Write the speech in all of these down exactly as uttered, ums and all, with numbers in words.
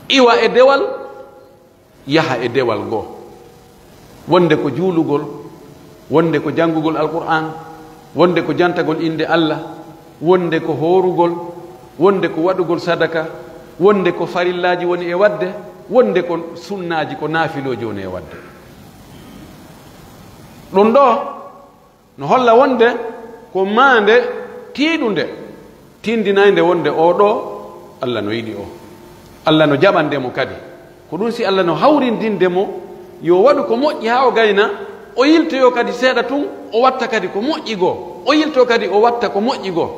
Iwa e dewal, yaha e dewal goo. Wonde ko juulugol, wonde ko janngugol Alqur'aan, wonde ko jantagol innde Allah, wonde ko hoorugol, wonde ko waɗugol sadaka, wonde ko farillaaji woni e waɗde, wonde ko sunnaaji, ko naafilooji woni e waɗde. Ɗum ɗoo, no holla wonde ko maande tiiɗunde, tindinaynde wonde oo ɗoo, Allah no yiɗi o. Allah no jaɓande mo kadi. Ko ɗum si Allah no hawrindinde mo, yo waɗu ko moƴƴi haa o gayna, o yiltoyoo kadi seeɗa tun, o watta kadi ko moƴƴi goo, o yiltoo kadi o watta ko moƴƴi goo.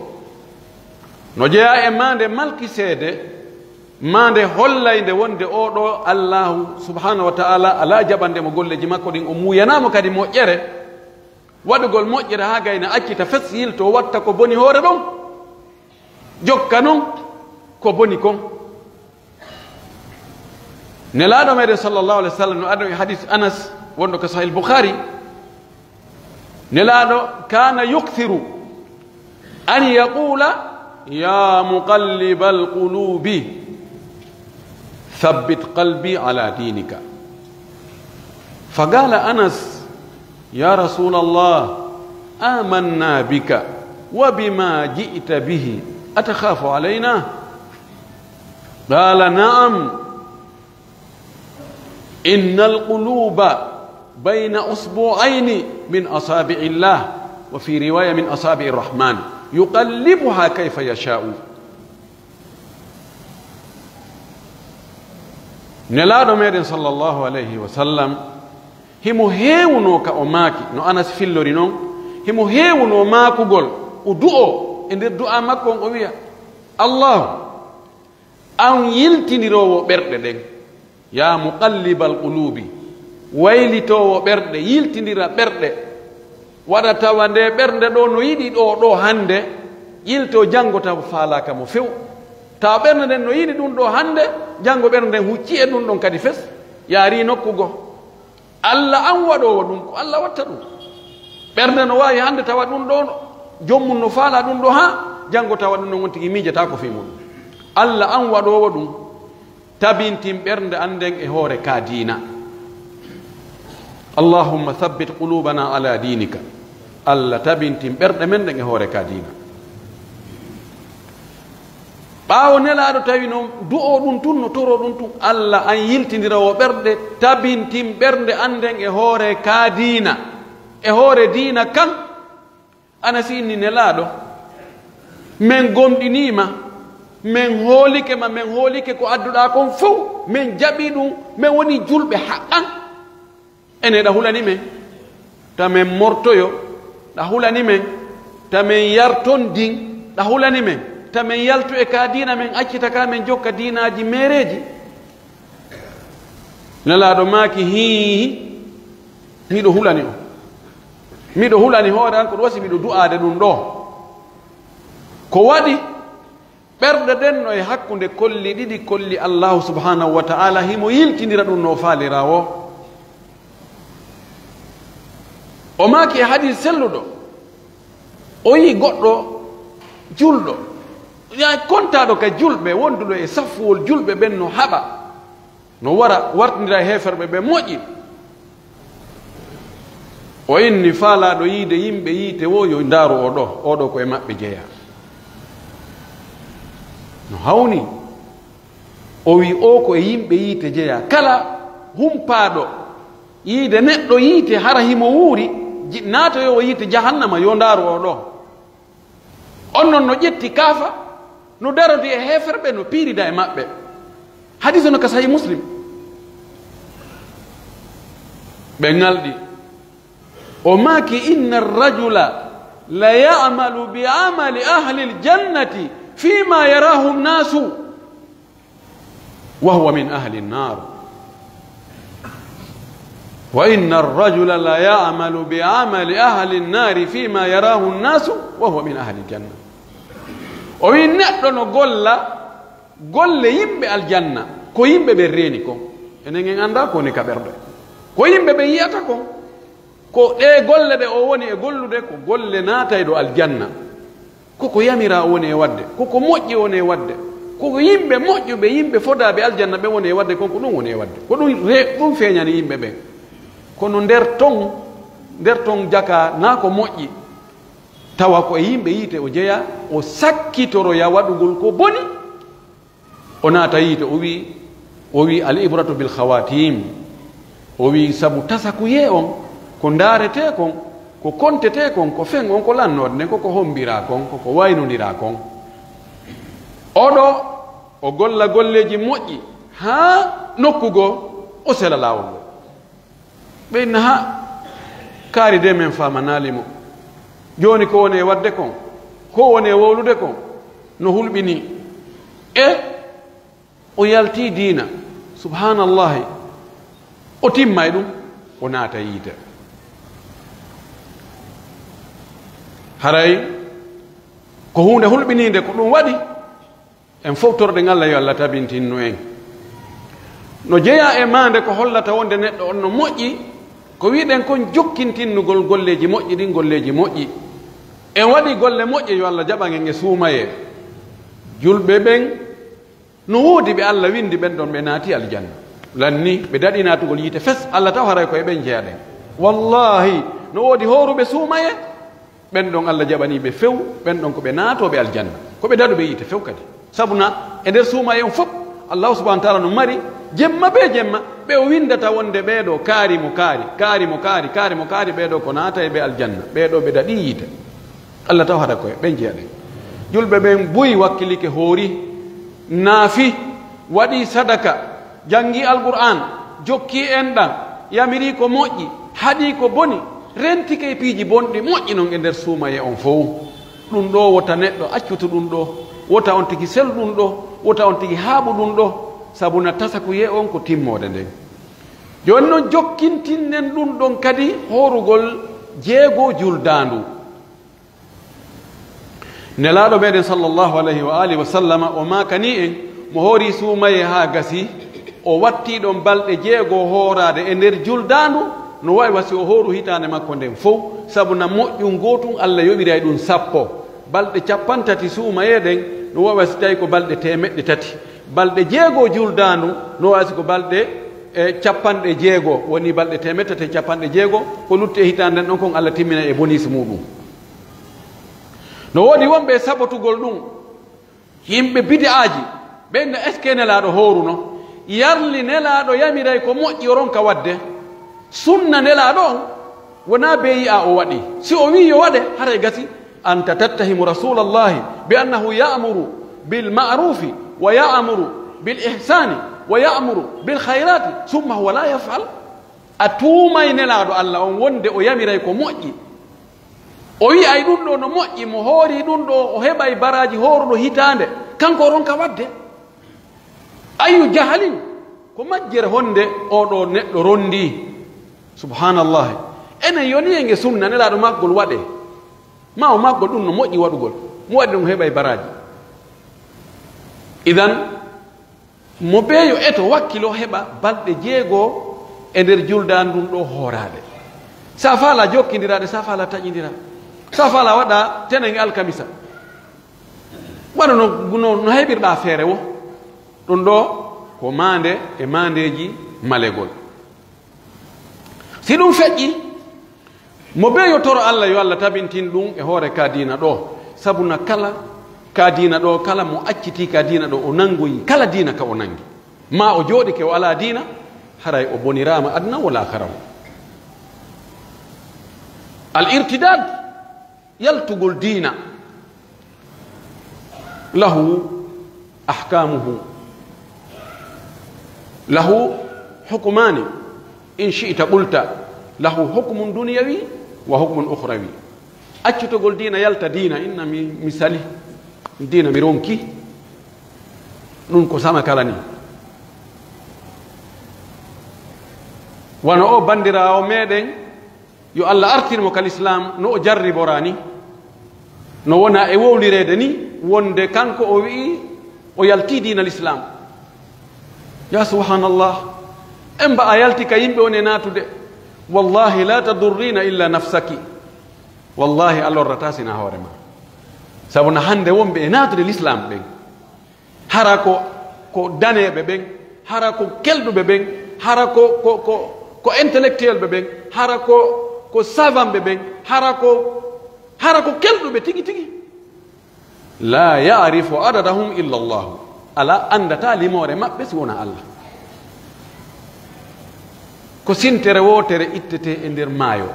No jeyaa e maande malki seede, maande hollaynde wonde oo ɗoo Allaahu subhaanahu wa ta'aalaa alaa jaɓande mo golleeji makko ɗin, o muuyanaama kadi moƴƴere. Waɗugol moƴƴere haa gayna accita fes yiltoo watta ko boni hoore ɗon, jokka non ko boni kon. Nelaaɗo meɗen sallallahu alayhi wa sallam no adoo e hadis Anas wonɗo ko Sahih Bukhari, Nelaaɗo kaana yukthiru an yaqula, "Ya muqallibal qulubi, thabbit qalbi ala dinika." Faqala Anas, "Ya Rasulallah, amanna bika wa bima ji'ta bihi, atakhafu alayna?" Qala, "Na'am, innal quluba bayna usbu'ayni min asabi'illah, wa fi riwaya min asabi'ir rahman, yuqallibuha kayfa yasha'u." Nelaaɗo meɗen sallallahu alayhi wa sallam, himo heewunoo ka o maaki, no Anas fillori non, himo heewunoo maakugol, o du'oo e nder du'aa makko on, o wi'a, "Allahu, an yiltindiroowo ɓerɗe ɗen, yaa muqallibal quluubi, waylitoowo ɓerɗe, yiltindira ɓerɗe, waɗa tawa nde ɓernde ɗoo no yiɗi ɗoo, ɗoo hannde, yiltoo janngo tawa faalaaka mo few. Tawa ɓernde nden no yiɗi ɗum ɗoo hannde, janngo ɓernde nden huccii e ɗum ɗon kadi fes, yaarii nokku goo." Alla an waɗoowo ɗum, ko Alla watta ɗum. Ɓernde no waawi hannde tawa ɗum ɗoo, joom mum no faalaa ɗum ɗoo, haa janngo tawa ɗum ɗon on tigi miijataa ko fii muɗum. Alla an waɗoowo ɗum, tabintin ɓernde an nden e hoore ka diina. Allahumma thabbit qulubana ala diinika. Alla tabintin ɓerɗe men ɗen e hoore ka diina. Ɓaawo Nelaaɗo tawi no du'oo ɗum tun, no toroo ɗum tun, Alla an yiltindira o ɓerɗe, tabintin ɓernde an nden e hoore ka diina, e hoore diina kan. Anasi inni Nelaaɗo, men gomɗinii ma, men hoolike ma, men hoolike ko adduɗaa kon fow, men jaɓii ɗum, men wonii julɓe haqqan. Ene ɗa hulani men, ta men mortoyo, ɗa hulani men, ta men yartondin, ɗa hulani men, ta men yaltu e ka diina men accita ka men jokka diinaaji meereeji. Nelaaɗo maaki, "Hii, miɗo hulani on. Miɗo hulani hoore an ko ɗum wasi miɗo du'aade ɗum ɗoo." Ko waɗi? Ɓerɗe ɗen no e hakkunde kolli ɗiɗi, kolli Allaahu subhaanahu wa ta'aala himo yiltindira ɗum no o faalira o. O maaki e hadiis selluɗo, o yi'i goɗɗo julɗo, ya kontaaɗo ka julɓe, wonduɗo e saffuwol julɓe ɓen no haɓa. No wara wartindira e heeferɓe ɓe moƴƴi. O inni faalaaɗo yiide yimɓe yiite wo yo ndaaru oo ɗoo, oo ɗoo ko e maɓɓe jeyaa. No hawni, o wi'i oo ko e yimɓe yiite jeyaa. Kala humpaaɗo yiide neɗɗo yiite hara himo wuuri, ji-, naatoyoowo yiite jahannama yo ndaaru oo ɗoo. On non no ƴetti kaafa, no darodi e heeferɓe, no piirida e maɓɓe. Hadiis no ka Sahih Muslim. Ɓe ŋalɗi. O maaki, "Inna rajula la ya'malu bi amali ahlil jannati fima yarahu nnasu." Wa huwa min ahli nnar. Wa inna rajula la ya'malu bi amali ahli nnari fima yarahu nnasu wa huwa min ahli ljanna. O wi'i neɗɗo no golla golle yimɓe aljanna, ko yimɓe ɓen reeni kon. Enen en anndaa ko woni ka ɓerɗe. Ko yimɓe ɓen yi'ata kon. Ko ɗee golle ɗe o woni e gollude, ko golle naatayɗo aljanna. Ko ko yamiraa o woni e waɗde, ko ko moƴƴi o woni e waɗde. Ko yimɓe moƴƴuɓe, yimɓe fodaaɓe aljanna ɓen woni e waɗde kon, ko ɗum woni e waɗde. Ko ɗum re-, ɗum feeñani yimɓe ɓen. Kono nder ton, nder ton jaka naa ko moƴƴi, tawa ko e yimɓe yiite o jeyaa, o sakkitoroya waɗugol ko boni, o naata yiite, o wi'i, o wi'i, "Al ibratu bil khawatim." O wi'i, "Sabu tasakuyee on, ko ndaaretee kon, ko kontetee kon, ko fen on ko lannoode nden, ko ko hombiraa kon, ko ko waynondiraa kon." Oɗo, o golla golleeji moƴƴi haa nokku goo, o sela laawol ngol. Ɓe inna, "Ha, kaari de men faamanaali mo. Jooni ko woni e waɗde kon, ko woni e wowlude kon, no hulɓinii." E o yaltii diina, subhaanallahi, o timma e ɗum, o naata yiite. Haray ko huunde hulɓiniinde ko ɗum waɗi. En fow torɗen Alla yo Alla tabintinnu en. No jeyaa e maande ko hollata wonde neɗɗo on no moƴƴi, ko wi'ɗen kon jokkintinnugol golleeji moƴƴi ɗin, golleeji moƴƴi. En waɗi golle moƴƴe, yo Alla jaɓan en e suumayee. Julɓe ɓen, no woodi ɓe Alla windi ɓen ɗon ɓe naati aljanna. Lanni ɓe daɗi naatugol yiite fes, Alla taw haray ko e ɓen jeyaɗen. Wallaahi, no woodi hooruɓe suumayee, ɓen ɗon Alla jaɓanii ɓe few, ɓen ɗon ko ɓe naatooɓe aljanna. Ko ɓe daɗuɓe yiite few kadi. Sabuna e nder suumayee on fow, Allaahu subhaanahu wa ta'aala no mari jemma bee jemma, ɓe o windata wonde ɓee ɗoo kaari mo kaari, kaari mo kaari, kaari mo kaari, ɓee ɗoo ko naata e ɓe aljanna, ɓee ɗoo ɓe daɗii yiite. Alla taw hada koye, ɓen jeyaɗen. Julɓe ɓen buy wakkilike hoori, naafi, waɗii sadaka, janngii Alqur'aan, jokkii enɗan, yamirii ko moƴƴi, haɗii ko boni, rentike e piiji bonɗi moƴƴi non e nder suumayee on fow. Ɗun ɗoo wota neɗɗo accutu ɗun ɗoo, wota on tigi selu ɗun ɗoo, wota on tigi haaɓu ɗun ɗoo, sabuna tasakuyee on ko timmoode nden. Jooni non jokkintinnen ɗun ɗon kadi hoorugol jeego juldaandu. Nelaaɗo meɗen sallallahu alayhi wa alihi wa sallama, o maakanii en, mo hoori suumayee haa gasi, o wattii ɗon balɗe jeego hooraade e nder juldaandu, no wa'i wa si o hooru hitaande makko nden fow, sabu na moƴƴun gootun Alla yoɓiray ɗun sappo. Balɗe cappanɗe tati suumayee ɗen, no wa'i wa si tawi ko balɗe teemeɗɗe tati. Balɗe jeego juldaandu, no wa'i si ko balɗe, e, cappanɗe jeego, woni balɗe teemeɗɗe tati e cappanɗe jeego, ko lutti e hitaande nden ɗon kon Alla timminay e bonus muuɗun. No woodi wonɓe e sabotugol ɗun, yimɓe bid'aaji, ɓe inna, "Est-ce que Nelaaɗo hooruno? Yarli Nelaaɗo yamiray ko moƴƴi o ronka waɗde. Sunna Nelaaɗo on, wonaa bee yi'aa o waɗi. Si o wi'i yo waɗe, haray gasi. Anta tattahimu Rasuulallahi bi annahu ya'muru bil ma'ruufi wa ya'muru bil ihsaani wa ya'muru bil khayraati, summa huwa laa yaf'al." A tuumay Nelaaɗo Alla on wonde o yamiray ko moƴƴi. O wi'ay ɗun ɗoo no moƴƴi, mo hoori ɗun ɗoo, o heɓay baraaji hooruɗo hitaande, kanko o ronka waɗde. Ayyu jahalin, ko majjere honde oo ɗoo neɗɗo rondii? Subhaanallahi. Enen yoni en e sunna Nelaaɗo maggol waɗee. Ma o maggol ɗun no moƴƴi waɗugol. Mo waɗi ɗun heɓay baraaji. Idan, mo beeyo eto wakkilo heɓa balɗe jeego e nder juldaandu ndun ɗoo hooraade. Sa faala jokkindiraade, sa faala taƴindiraa. Sa faala waɗa tenen e alkamisa. Wano no, no, no heɓirɗaa feere wo. Ɗun ɗoo ko maande e maandeeji malegol. Si ɗun feƴƴi, mo bee yo toro Alla, yo Alla tabintin ɗun e hoore ka diina ɗoo. Sabu na kala ka diina ɗoo, kala mo accitii ka diina ɗoo, o nangoyi kala diina ka o nangi. Ma o jooɗike o alaa diina, haray o boniraama aduna wo laakara wo. Al irtidaad, yaltugol diina, lahu ahkaamuhu, lahu hukumaani, in shi'ta qulta, lahu hukmun dunyawi wa hukmun ukhrawi. Accutugol diina, yalta diina, inna mi, mi sali, diina mi ronki, ɗun ko sama kala ni. Wano o bandiraawo meɗen, yo Alla artir mo ka lislaam, no o jarriboraa ni, no wona e wowlireede ni, wonde kanko o wi'i o yaltii diina lislaam. Ya subhanallah, en ba a yalti ka yimɓe on e naatude, wallahi la tadurrina illa nafsaki, wallahi a lorrataa sina hoore ma, sabu na hande wonɓe e naatude lislaam ɓen. Hara ko, ko daneeɓe ɓen, hara ko kelɗuɓe ɓen, hara ko, ko, ko, ko intellectuel ɓe ɓen, hara ko, ko savant ɓe ɓen, hara ko, hara ko kelɗuɓe tigi tigi. La ya'rifu adadahum illa Allahu. Alaa anndataa limoore maɓɓe si wonaa Allah. Ko sintere wootere ittetee e nder maayo,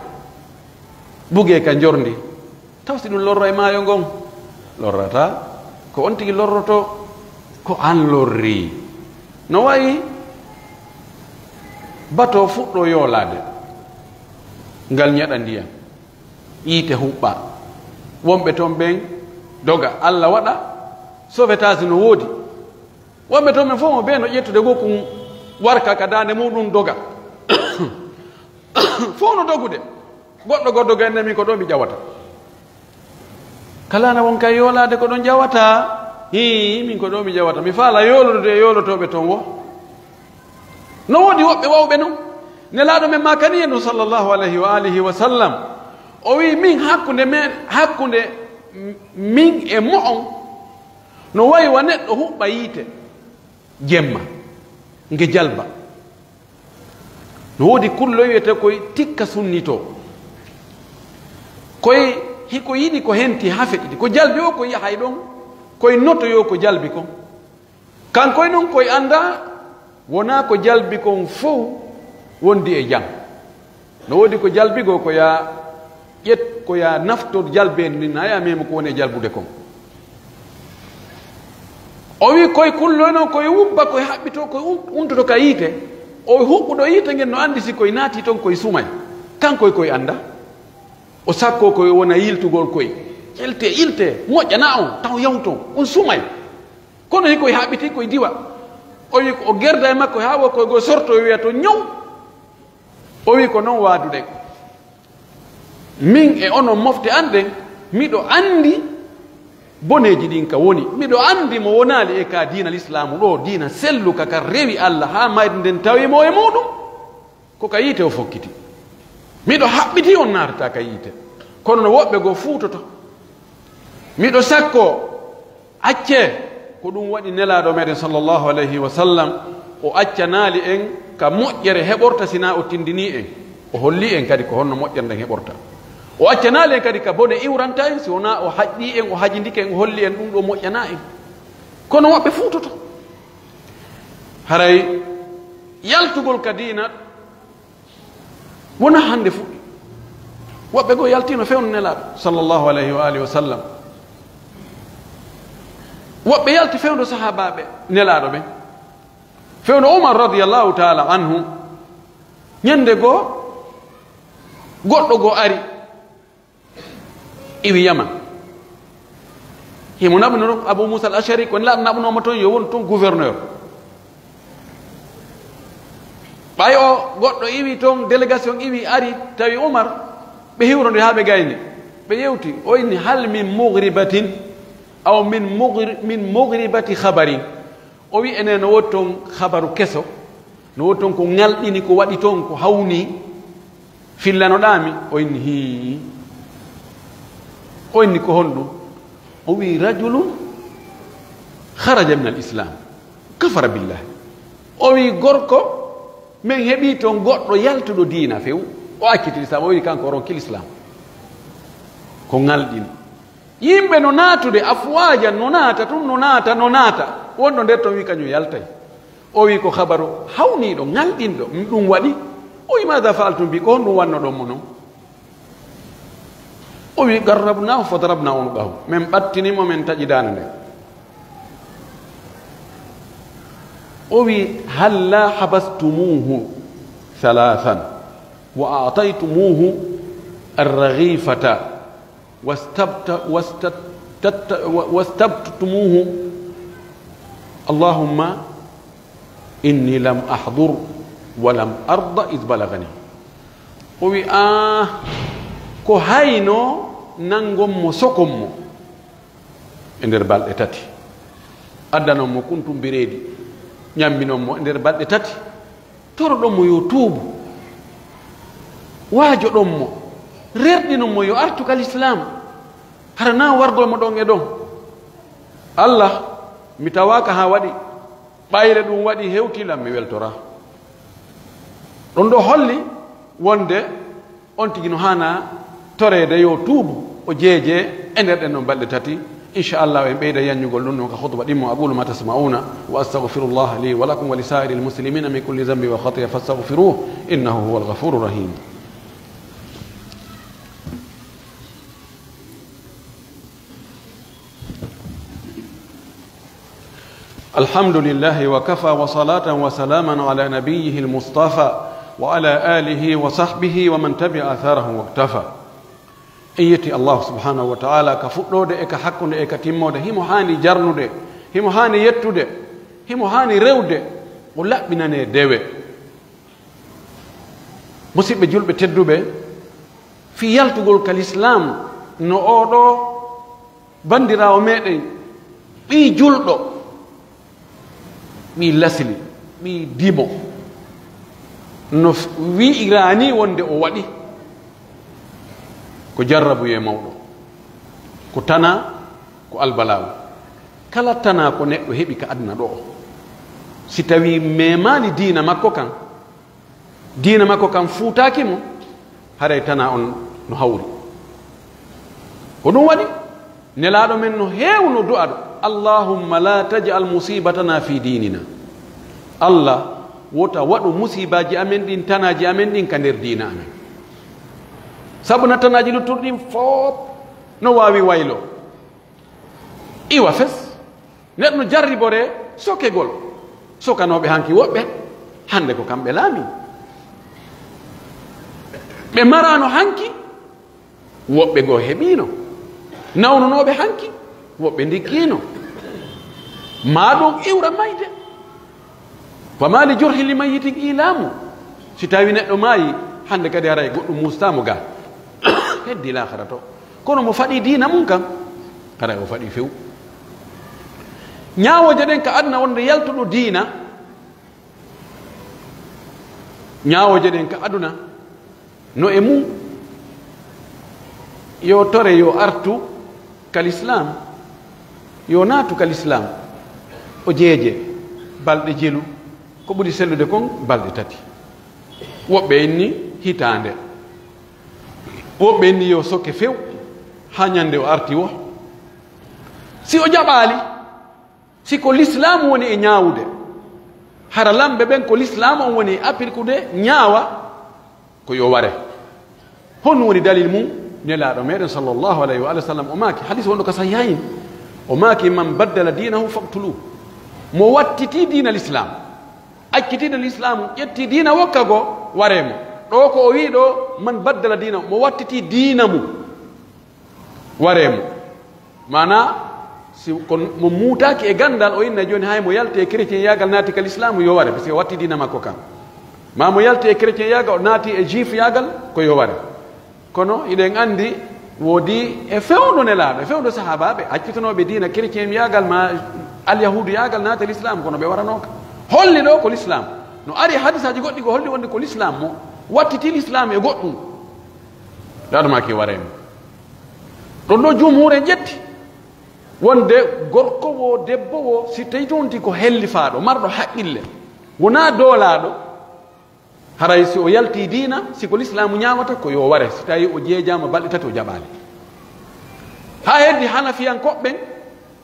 bugee ka njorndi, taw si ɗum lorra e maayo ngon? Lorrataa. Ko on tigi lorrotoo, ko an lorri. No wayi bato fuɗɗo yoolaade, ngal ñaɗa ndiyan, yiite huɓɓa. Wonɓe ton ɓen doga, Alla waɗa, sauvetage no woodi. Wonɓe ton ɓen fof mo ɓe no ƴettude gokkun warka ka daande muɗum doga. Fof no dogude. Goɗɗo goɗɗo gaynde min ko ɗo mi ƴawata. Kala na won kay yoolaade ko ɗon ƴawata. Hii, min ko ɗo mi ƴawata. Mi faala yoolude e yoolotooɓe ton wo. No woodi woɓɓe wawɓe non. Nelaaɗo men maakani en ɗum sallallahu alayhi wa alihi wa sallam. O wi'i min hakkunde men, hakkunde min e mo'on no wayi wa neɗɗo huɓɓa yiite jemma nge jalba. No woodi kulloy wiyetee koy tikka sunnitoo. Koy hiko yiɗi ko henti hafe ɗiɗi. Ko jalbi o ko yahay ɗon, koy notoyoo ko jalbi kon. Kankoy non koy anndaa, wonaa ko jalbi kon fow wondi e jam. No woodi ko jalbi goo ko yaa ƴet, ko yaa naftor jalbi en ndin, naa yaa memo ko woni e jalbude kon. O wi'i koy kulloy non, koy wubba, koy haɓɓitoo, koy un-, untoto ka yiite. O huɓɓuɗo yiite ngen no anndi si koy naati ton koy sumay. Kankoy koy annda. O sakkoo koy wona yiltugol koy. Iltee, iltee, moƴƴanaa on, taw yawton, on sumay. Kono hikoy haɓɓitii koy diwa. O wi'i ko o gerda e makko haa wo koy goo sorto, o wi'a to ñaw. O wi'i ko non waaduɗen. Min e onon mofte an ɗen, miɗo anndi boneeji ɗin ka woni. Miɗo anndi mo wonaali e ka diina Lislaamu ɗoo, diina selluka ka rewi Alla haa mayde nden tawi mo e muuɗum. Ko ka yiite o fokkiti. Miɗo haɓɓitii on naatataa ka yiite. Kono no woɓɓe goo fuutoto. Miɗo sakkoo, accee. Ko ɗum waɗi Nelaaɗo meɗen sallallahu alayhi wa sallam, o accanaali en ka moƴƴere heɓorta, sinaa o tindinii en. O hollii en kadi ko honno moƴƴere nden heɓorta. O accanaali en kadi ka bone iwranta en, si wonaa o haƴɗii en, o hajindike en, o holli en ɗum ɗoo moƴƴanaa en. Kono woɓɓe fuutoto. Haray yaltugol ka diina wonaa hannde fuɗɗi. Woɓɓe goo yaltiino fewndo Nelaaɗo, sallallahu alayhi wa alihi wa sallam. Woɓɓe yalti fewndo sahaabaaɓe Nelaaɗo ɓen. Fewndo Umar radiyallahu ta'ala anhu, ñande goo, goɗɗo goo ari, iwi Yaman. Himo naɓuno ɗon Abu Musa al-Ashari, ko Nelaaɗo naɓunoo mo ton, yo won ton gouverneur. Ɓay o goɗɗo iwi ton, délégation iwi, ari, tawi Umar, ɓe hiwrondiri haa ɓe gayni. Ɓe yewti, o inni, "Hal min mughribatin, aw min mughri-, min mughribati khabarin?" O wi, "Enen no woodi ton habaru keso, no woodi ton ko ŋalɗini, ko waɗi ton, ko hawni, fillanoɗaa mi?" O inni, "Hii." O inni, "Ko honɗum?" O wi, "Rajulun kharaja min al-Islam, kafara billahi." O wi, "Gorko, men heɓi ton goɗɗo yaltuɗo diina few, o acciti Islam, o wi kanko o ronki Islam." Ko ŋalɗini. Yimɓe no naatude, afwaajan, no naata tun, no naata, no naata. Wonɗo nder ton wi kañum yaltay. O wi ko habaru hawniiɗo, ŋalɗinɗo, ɗum waɗi. O wi, "Maada fa'altum bi, ko honɗum wannoɗon mo non?" O wi, "Qarrabnaahu fadarabnaa unuqahu." Men ɓattini mo, men taƴi daande nden. O wi, "Halla habastumuuhu thalathan wa a'taytumuuhu arraghifata." Wastabta-, wastat-, tatta-, wa-, wastabtumuhu. Allahumma inni lam ahdur wa lam arda id balagani. O wi, "Ah, ko hayno nangon mo, sokon mo e nder balɗe tati. Addanon mo kuntum bireedi, ñamminon mo e nder balɗe tati." Toroɗon mo yo tuubu. Waajoɗon mo. Rerɗinon mo yo artu ka lislaam. Hara naa wargol mo ɗon e ɗon. Allah Mi tawaaka haa waɗi, ɓayre ɗum waɗi hewti lan, mi weltoraa. Ɗum ɗoo holli wonde on tigi no haanaa toreede, yo tuubu, o jeejee e nder ɗen ɗon balɗe tati. Inchallah, en ɓeyda yanñugol ɗum ɗon ka khutba ɗimmo. أقول ما تسمعون وأستغفر الله لي ولكم ولسائر المسلمين من كل ذنب وخطيئة فاستغفروه إنه هو الغفور الرحيم. الحمد لله وكفى وصلاة وسلاما على نبيه المصطفى وعلى آله وصحبه ومن تبع أثره واقتفى. En yetti Allah subhanahu wa ta'ala ka fuɗɗoode e ka hakkunde e ka timmoode. Himo haani jarnude, himo haani yettude, himo haani rewde, o laɓɓinanee dewe. Musiɓɓe julɓe tedduɓe, fii yaltugol ka lislaam no oo ɗoo banndiraawo meɗen, ɓii julɗo, ɓii lasli, ɓii dimo, no f-, wi'iraa nii wonde o waɗi, ko jarrabuyee mawɗo, ko tanaa, ko albalaawu. Kala tanaa ko neɗɗo heɓi ka aduna ɗoo, si tawii memaali diina makko kan, diina makko kan fuutaaki mo, haray tanaa on no hawri. Ko ɗum waɗi, Nelaaɗo men no heewno du'aade, "اللهم لا تجعل مصيبتنا في ديننا." Alla, wota waɗu musiibaaji amen ɗin, tanaaji amen ɗin ka nder diina amen. Sabu na tanaaji luttuɗi ɗin fof no waawi wayloo. Iwa fes, neɗɗo no jarriboree sokegol. Sokanooɓe hanki woɓɓe, hannde ko kamɓe laamii. Ɓe maraano hanki, woɓɓe goo heɓiino. Nawnunooɓe hanki, woɓɓe ndiggiino. Maa ɗum iwra mayde. "وما لجرح ميت إيلام." Si tawii neɗɗo maayi, hannde kadi haray goɗɗum muustaa mo gaa. Heddii laakara to. Kono mo faɗii diina mun kan, haray o faɗii few. Ñaawooje ɗen ka aduna wonde yaltuɗo diina, ñaawooje ɗen ka aduna, no e mun, yo tore, yo artu ka lislaam, yo naatu ka lislaam, o jeeje balɗe jelu, ko ɓuri sellude kon balɗe tati. Woɓɓe inni hitaande, woɓɓe inni yo soke few, haa ñande o arti wo. Si o jaɓaali, si ko lislaamu woni e ñaawude, hara lamɓe ɓen ko lislaamu on woni e appirkude, ñaawa, ko yo ware. Honɗum woni dalil mum? Nelaaɗo meɗen sallallahu alayhi wa sallam o maaki, hadis wonɗo ka sahihayn, o maaki, "من بدل دينه فاقتلوه." Mo wattitii diina lislaam, accitii diina lislaam, ƴettii diina wokka goo, waree mo. Ɗoo ko o wi'i ɗoo, "من بدل دينه", mo wattitii diina mum, waree mo. Maanaa, si ko mo muutaaki e ganndal, o inna jooni hay mo yalti e kereciyeyaagal naati ka lislaamu, yo ware, parce que o watti diina makko kan. Maa mo yalti e kereciyeyaagal, o naati e juifyaagal, ko yo ware. Kono hiɗen anndi, woodi e fewndo Nelaaɗo, e fewndo sahaabaaɓe, accitanooɓe diina kereciyeyaagal maa alyahuuduyaagal naata lislaamu, kono ɓe waranooka. Holli ɗoo ko lislaamu. No ari hadisaaji goɗɗi ko holli wonde ko lislaamu mo wattiti lislaamu e goɗɗum. Nelaaɗo maaki waree mo. Ɗon ɗoo jumhuur en ƴetti wonde gorko woo, debbo woo, si tawii tun wonti ko hellifaaɗo, marɗo haqqille, wonaa doolaaɗo, haray si o yaltii diina, si ko lislaamu ñaawata, ko yo ware, si tawii o jeejaama balɗe tati o jaɓaali. Haa heddi hanafiyankooɓe ɓen,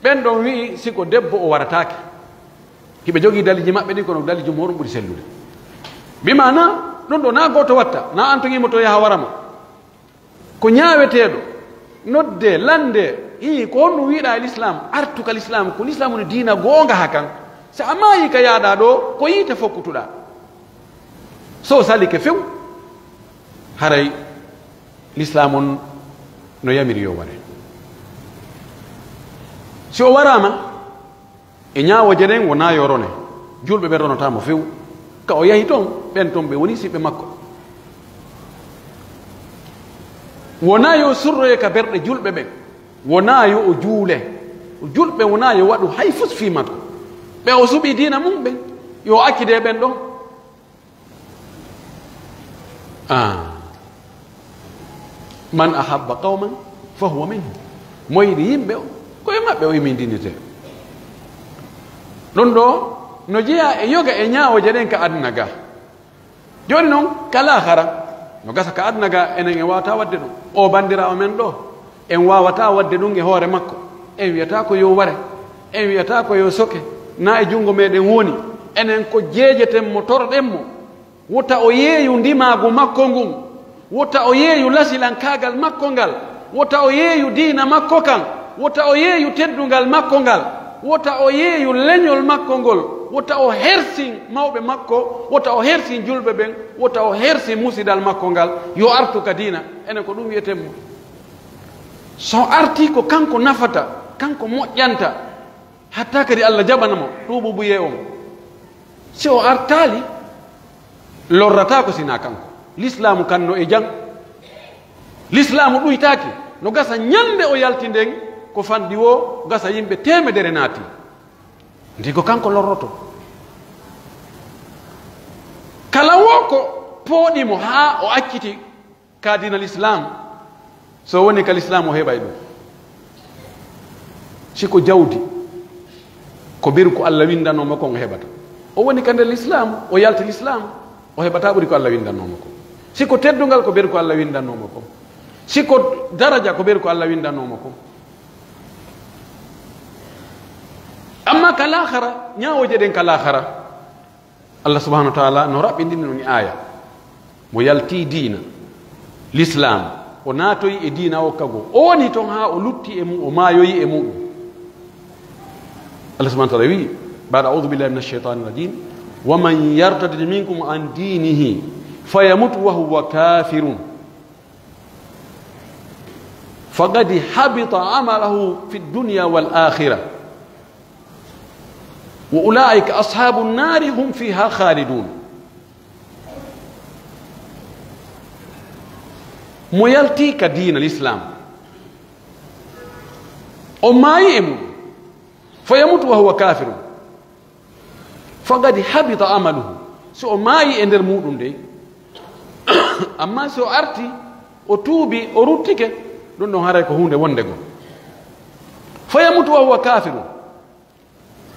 ɓen ɗon wi'i si ko debbo o warataake. Hiɓe jogii daliiji maɓɓe ɗin, kono dalil jumhuur on ɓuri sellude. Bi maanaa, ɗun ɗoo naa gooto watta, naa an tun immoto yaha wara ma. Ko ñaaweteeɗo, noddee, lanndee, hii, ko honɗum wi'uɗaa e lislaam? Artu ka lislaam, ko lislaam woni diina goonga hakan. Si a maayii ka yaaɗaa ɗoo, ko yiite fokkutuɗaa. Si o salike few, haray lislaam on no yamiri yo ware. Si o waraama, e ñaawooje ɗen wonaa yo rone, julɓe ɓen ronataa mo few. Ka o yahi ton, ɓen ton ɓe woni siɓɓe makko. Wonaa yo surroye ka ɓerɗe julɓe ɓen, wonaa yo o juule. Julɓe wonaa yo waɗu hay fus fii makko. Ɓe o suɓii diina mun ɓen, yo accide ɓen ɗon. Ah. "من أحب قوما فهو منهم." Mo yiɗi yimɓe, ko e maɓɓe o immindinetee. Ɗun ɗoo no jeyaa e yoga e ñaawooje ɗen ka aduna ga. Jooni non, ka laakara, no gasa ka aduna ga, enen en waawataa waɗde ɗun. O banndiraawo men ɗoo, en waawataa waɗde ɗun e hoore makko. En wi'ataa ko yo ware, en wi'ataa ko yo soke, naa e junngo meɗen woni. Enen ko jeejeten mo, toroɗen mo. Wota o yeeyu ndimaagu makko ngun. Wota o yeeyu lasilankaagal makko ngal. Wota o yeeyu diina makko kan. Wota o yeeyu teddungal makko ngal. Wota o yeeyu leñol makko ngol. Wota o hersin mawɓe makko. Wota o hersin julɓe ɓen. Wota o hersin musidal makko ngal. Yo artu ka diina. Enen ko ɗun wi'eten mo. So artii ko kanko nafata, kanko moƴƴanta. Hatta kadi Allah jaɓana mo tuububuyee on. Si o artaali, lorrataa ko si naa kanko. Lislaamu kan no e jam. Lislaamu ɗuytaaki. No gasa ñande o yalti nden, ko fanɗi woo, gasa yimɓe teemedere naati. Ndi ko kanko lorroto. Kala woo ko pooɗi mo haa o acciti ka diina Lislaam, so woni ka Lislaam, o heɓay ɗun. Si ko jawdi, ko ɓuri ko Alla winndanoo mo kon o heɓata. O woni ka nder Lislaam, o yalti Lislaam, o heɓataa ɓuri ko Alla winndanoo mo kon. Si ko teddungal, ko ɓuri ko Alla winndanoo mo kon. Si ko daraja, ko ɓuri ko Alla winndanoo mo kon. Amma ka laakara, ñaawooje ɗen ka laakara, Allah subhanahu wa ta'ala no raɓɓindini ɗun e aaya. Mo yalti diina, Lislaam, o naatoyi e diina o ka goo. O woni ton haa o lutti e mun, o maayoyi e muɗum. Allah subhanahu wa ta'ala wi'i, بعد أعوذ بالله من الشيطان الرجيم، ومن يرتد منكم عن دينه فيمت وهو كافر فقد حبط عمله في الدنيا والآخرة وأولئك أصحاب النار هم فيها خالدون. Mo yalti ka diina Lislaam, o maayi e mun, فيمت وهو كافر، فقد حبط عمله. Si o maayi e nder muɗum dey, amma si o arti, o tuubi, o ruttike, ɗun ɗon haray ko huunde wonde goo. فيمت وهو كافر.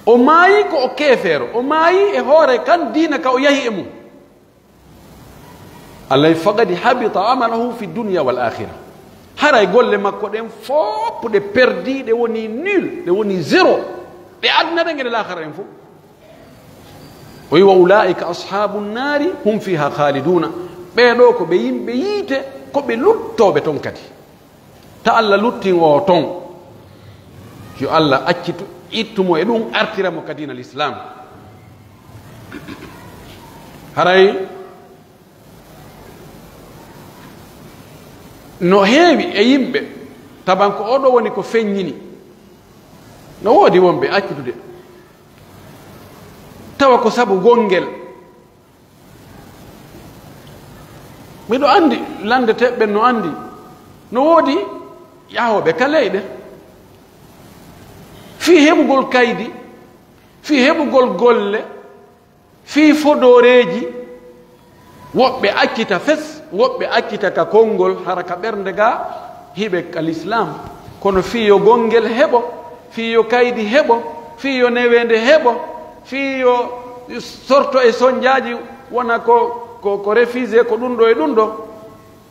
O maayi ko o keefeero, o maayi e hoore kan diina ka o yahi e mun. Alla wi'i, فقد حبط عمله في الدنيا والآخرة. Haray golle makko ɗen fow ɗe perdi, ɗe woni nul, ɗe woni zéro. Ɗe aduna ɗen e ɗe laakara ɗen fow. O wi'i, وأولئك أصحاب النار هم فيها خالدون. Ɓee ɗoo ko ɓe yimɓe yiite, ko ɓe luttooɓe ton kadi. Ta Alla luttin o ton. Yo Alla accitu, ittu mo e ɗun, artira mo ka diina Lislaam. Haray no heewi e yimɓe, taban ko oo ɗoo woni ko feññini. No woodi wonɓe accitude, tawa ko sabu gongel. Miɗo anndi, lannde teɓɓen no anndi, no woodi yahooɓe ka leyɗe fii heɓugol kaydi, fii heɓugol golle, fii fodooreeji, woɓɓe accita fes, woɓɓe accita ka konngol, hara ka ɓernde gaa, hiɓe ka Lislaam. Kono fii yo gongel heɓo, fii yo kaydi heɓo, fii yo neweende heɓo, fii yo sorto e sonjaaji, wona ko, ko, ko refusé, ko ɗun ɗoo e ɗun ɗoo.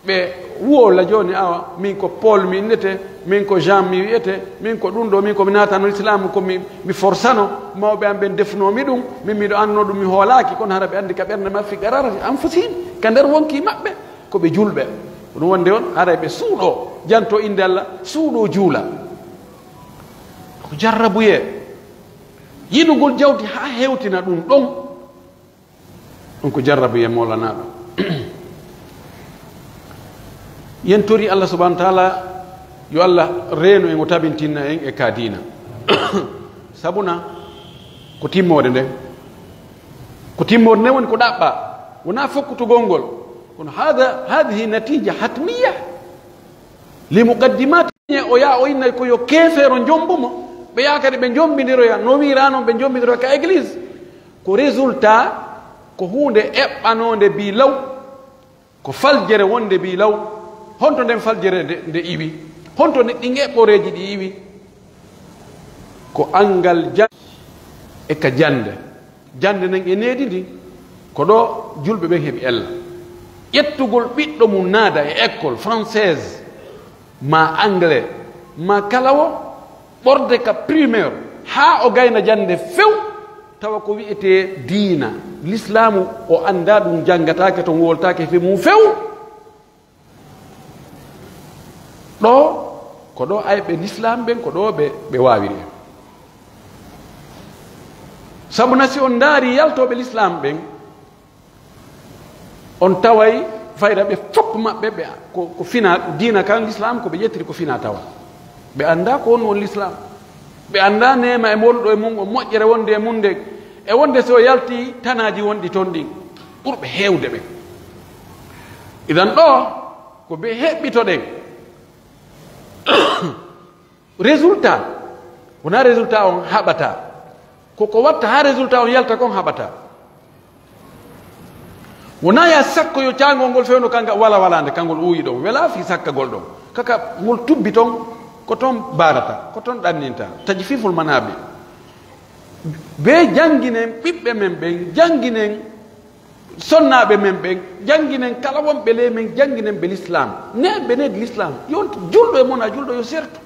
Ɓe woola jooni, awa, min ko Paul mi innete, min ko Jean mi wi'ete, min ko ɗun ɗoo, min ko mi naatano Lislaam, ko mi, mi forsano mawɓe am ɓen defunoo mi ɗun, min miɗo annoo ɗun, mi hoolaaki, kono hara ɓe anndi ka ɓernde maɓɓe, في قرارة أنفسهم, ka nder wonkii maɓɓe, ko ɓe julɓe. Ko ɗun wonde on, haray ɓe suuɗoo, jantoo innde Alla, suuɗoo juula. Ko jarrabuyee. Yiɗugol jawdi haa hewtina ɗun ɗon. Ɗun ko jarrabuyee mawlanaaɗo. Yen torii Alla subhanahu wa ta'ala, yo Alla reenu en, o tabintinna en e ka diina. Sabuna ko timmoode nden. Ko timmoode nden woni ko ɗaɓɓaa. Wonaa fokkutugol ngol. Kono هذا، هذه نتيجة حتمية. Li muqaddimaati, o yaha o innay ko yo keefeero jombu mo, ɓe yaha kadi ɓe jombindiroya, no wi'iraa non ɓe jombindiroya ka église. Ko résultat, ko huunde eɓɓanoonde bi law, ko faljere wonde bi law. Honto nden faljere nde, nde iwi? Honto ne, ɗin eɓɓoreeji ɗi iwi? Ko anngal ja-, e ka jannde. Jannde nden e needi ndin, ko ɗo julɓe ɓen heɓi ella. Ƴettugol ɓiɗɗo mum naada e école française, maa anglais, maa kala wo, ɓorde ka primaire, haa o gayna jannde few, tawa ko wi'etee diina, lislaamu, o anndaa ɗum, janngataake ton, wowltaake fii mum few. Ɗoo, ko ɗoo ayɓe lislaam ɓen, ko ɗoo ɓe, ɓe waawiri en. Sabu na si on ndaari yaltooɓe lislaam ɓen, on taway fayda ɓe fof maɓɓe, ɓe ko, ko fina diina kan lislaam, ko ɓe ƴettiri ko fina tawa. Ɓe anndaa ko honɗum woni lislaam. Ɓe anndaa neema e wonɗo e mum, o moƴƴere wonde e mum nden, e wonde si o yaltii tanaaji wonɗi ton ɗin, ɓurɓe heewde ɓen. Idan ɗoo, ko ɓe heɓɓitoɗen. Résultat, wonaa résultat on haɓata. Ko ko watta haa résultat on yalta kon haɓata. Wonaa ya sakko yo caangol ngol fewndo kanga wala walaande, kangol uuyi ɗon. Welaa fii sakkagol ɗon. Kaka ngol tubbi ton, ko ton baarata, ko ton ɗanninta. Tajfiful manabi. Ɓe jannginen ɓiɓɓe men ɓen, jannginen sonnaaɓe men ɓen, jannginen kala wonɓe ley men, jannginen ɓe lislaam. Ne ɓe ne lislaam. Yo on julɗo e mo wonaa julɗo yo sertu.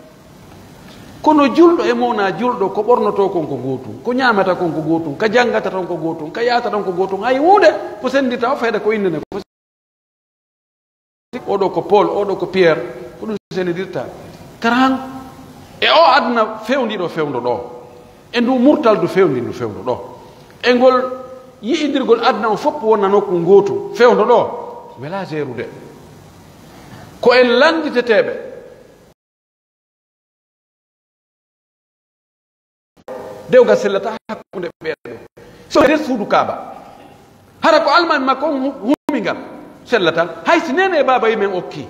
Kono julɗo e mo wonaa julɗo, ko ɓornotoo kon ko gootum, ko ñaamata kon ko gootum, ka janngata ton ko gootum, ka yaata ton ko gootum. Hay huunde ko senndirta o fayda ko innde nden. Oɗo ko Paul, oɗo ko Pierre, ko ɗum senndirta. Karan, e o aduna fewndiiɗo fewndo ɗoo, e ndu murtal du fewndi ndu fewndo ɗoo, e ngol yi'indirgol aduna on fof wonna nokku ngootu fewndo ɗoo, welaa jeerude. Ko en lannditeteeɓe. Dewgal sellata hakkunde ɓee ɗoo. So nder suudu Kaaba. Hara ko almaami makko on hu-, humingal sellataa. Hay si neene e baaba yi men okki.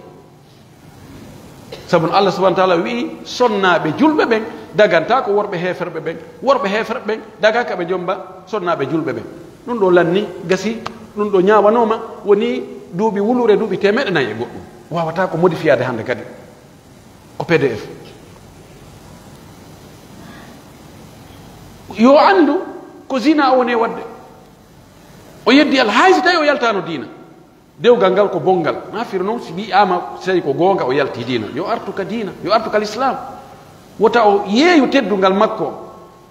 Sabu no Allah subhanahu wa ta'ala wi'i, sonnaaɓe julɓe ɓen dagantaa ko worɓe heeferɓe ɓen. Worɓe heeferɓe ɓen dagaa ka ɓe jomba sonnaaɓe julɓe ɓen. Ɗum ɗoo lanni, gasi, ɗum ɗoo ñaawanooma, woni duuɓi wuluure, duuɓi teemeɗɗe nayi e goɗɗum. Waawataa ko modifiyaade hannde kadi. Ko P D S. Yo anndu ko zina o woni e waɗde. O yeddi Allah, hay si tawi o yaltaano diina. Dewgal ngal ko bonngal. Na firo non si wi'aama, si tawi ko goonga o yalti diina. Yo artu ka diina, yo artu ka lislaam. Wota o yeeyu teddungal makko,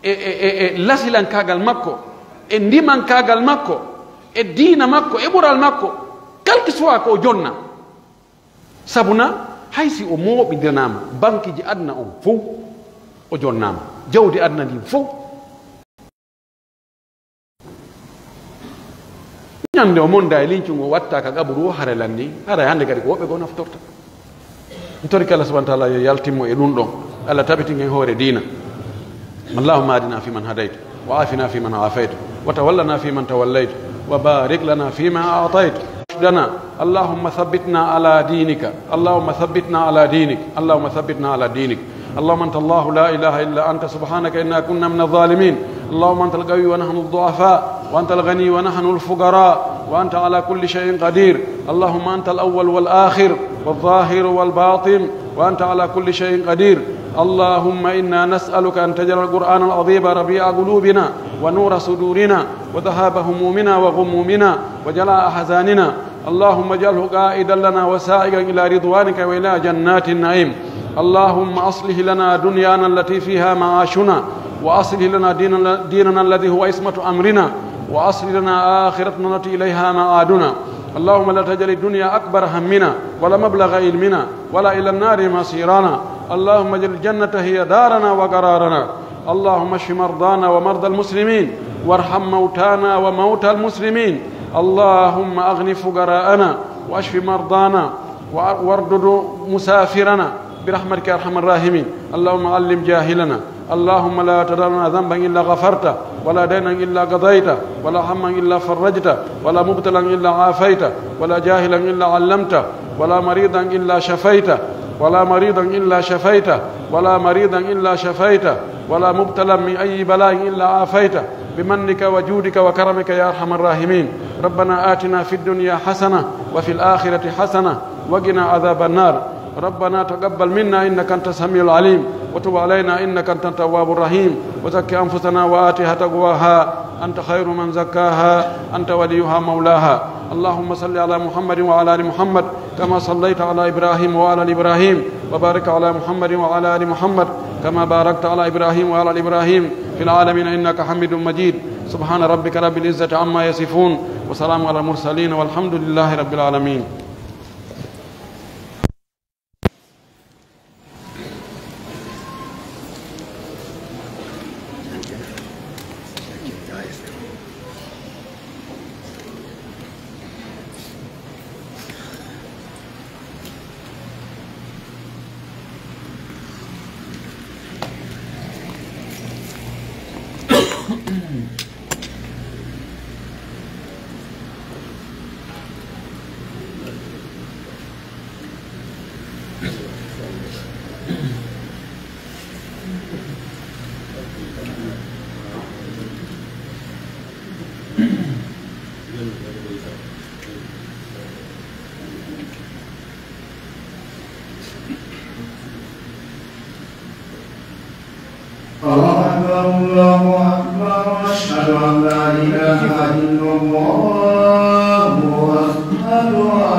e, e, e, e lasilankaagal makko, e ndimankaagal makko, e diina makko, e ɓural makko. Quel que soit ko o jonna. Sabu na, hay si o mooɓindinaama bankiiji aduna on fow, o jonnaama. Jawdi aduna ndin fow. Ñande o monda e lincungo watta ka qaburu o, hare lanni, hare hande kadi ko woɓɓe goo naftorta. Mi torike Allah subhanahu wa ta'ala yo yaltin mo e ɗum ɗon. Allah tabitin en hoore diina. اللهم اهدنا فيمن هديت، وعافنا فيمن عافيت، وتولنا فيمن توليت، وبارك لنا فيما أعطيت. رشدنا. اللهم ثبتنا على دينك، اللهم ثبتنا على دينك، اللهم ثبتنا على دينك. اللهم أنت الله لا إله إلا أنت سبحانك إنا كنا من الظالمين. اللهم أنت القوي ونحن الضعفاء، وأنت الغني ونحن الفقراء، وأنت على كل شيء قدير. اللهم أنت الأول والآخر والظاهر والباطن، وأنت على كل شيء قدير. اللهم إنا نسألك أن تجعل القرآن العظيم ربيع قلوبنا ونور صدورنا وذهاب همومنا وغمومنا وجلاء أحزاننا. اللهم اجعله قائدا لنا وسائقا إلى رضوانك وإلى جنات النعيم. اللهم أصلح لنا دنيانا التي فيها معاشنا، وأصلح لنا ديننا، ديننا الذي هو عصمة أمرنا، وأصلح لنا آخرتنا التي إليها معادنا. اللهم لا تجعل الدنيا أكبر همنا، ولا مبلغ علمنا، ولا إلى النار مصيرنا. اللهم اجعل الجنة هي دارنا وقرارنا. اللهم اشف مرضانا ومرضى المسلمين، وارحم موتانا وموتى المسلمين. اللهم أغن فقراءنا، واشف مرضانا، و-، واردد مسافرنا برحمتك يا أرحم الراحمين. اللهم علم جاهلنا. اللهم لا تدع لنا ذنبا إلا غفرته، ولا دينا إلا قضيته، ولا هما إلا فرجته، ولا مبتلا إلا عافيته، ولا جاهلا إلا علمته، ولا مريضا إلا شفيته، ولا مريضا إلا شفيته، ولا مريضا إلا شفيته، ولا مبتلا من أي بلاء إلا عافيته، بمنك وجودك وكرمك يا أرحم الراحمين. ربنا آتنا في الدنيا حسنة وفي الآخرة حسنة وقنا عذاب النار. ربنا تقبل منا إنك أنت السميع العليم. وتب علينا إنك أنت التواب الرحيم. وزك أنفسنا وآتها تقواها. أنت خير من زكاها. أنت وليها مولاها. اللهم صل على محمد وعلى آل محمد كما صليت على إبراهيم وعلى آل إبراهيم. وبارك على محمد وعلى آل محمد كما باركت على إبراهيم وعلى آل إبراهيم في العالمين إنك حميد مجيد. سبحان ربك رب العزة عما يصفون. وسلام على المرسلين والحمد لله رب العالمين. الله أكبر، الله أكبر، أشهد أن لا إله إلا الله، أشهد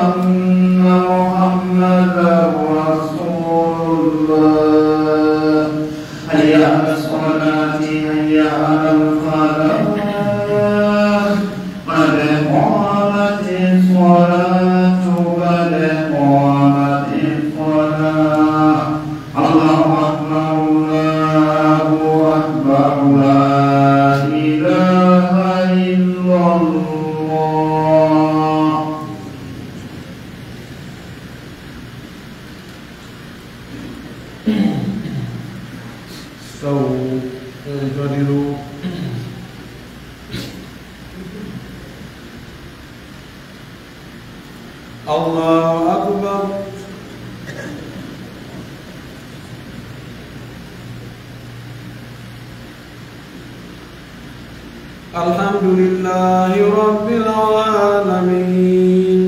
أن محمدا رسول الله. حي على الصلاة، حي على الفلاح. قد قامت الصلاة، قد قامت الصلاة. الله أكبر، الله أكبر، لا إله إلا الله. استووا، اعتدلوا. الله أكبر. الحمد لله رب العالمين.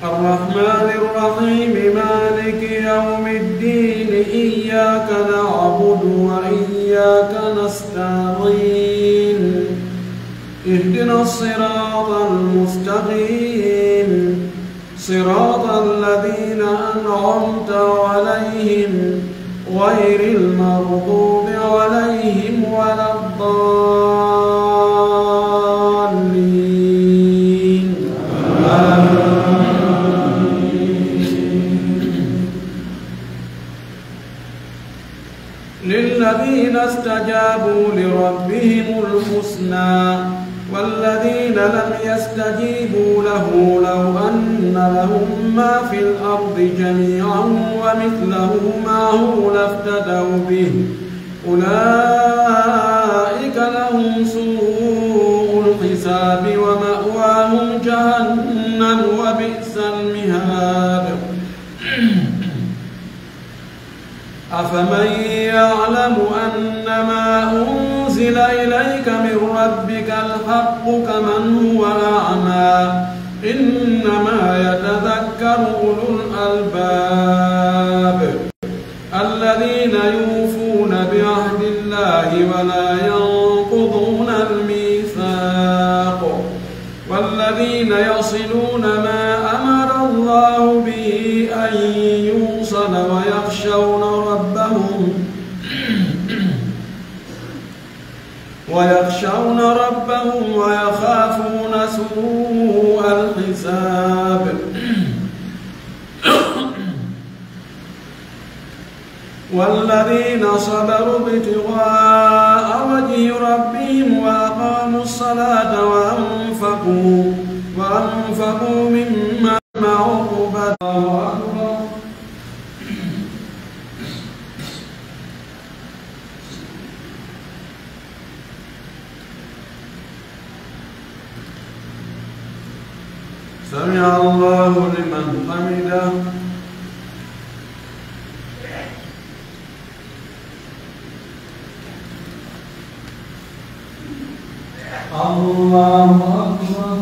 الرحمن الرحيم. مالك يوم الدين. إياك نعبد وإياك نستعين. اهدنا الصراط المستقيم. صراط الذين أنعمت عليهم غير المغضوب عليهم ولا الضالين. آمين. للذين استجابوا لربهم الحسنى والذين لم يستجيبوا له لو أن لهم ما في الأرض جميعا ومثله معه لافتدوا به أولئك لهم سوء الحساب ومأواهم جهنم وبئس المهاد. أفمن يعلم أنما أنزل إليك من ربك الحق كمن هو أعمى إنما يتذكر أولو الألباب الذين يوفون بعهد الله ولا ينقضون الميثاق والذين يصلون ما أمر الله به أن يوصل ويخشون ربهم ويخشون ربهم ويخافون سوء الحساب. والذين صبروا ابتغاء وجه ربهم وأقاموا الصلاة وأنفقوا وأنفقوا مما معه الله أكبر. سمع الله لمن حمده. الله أكبر.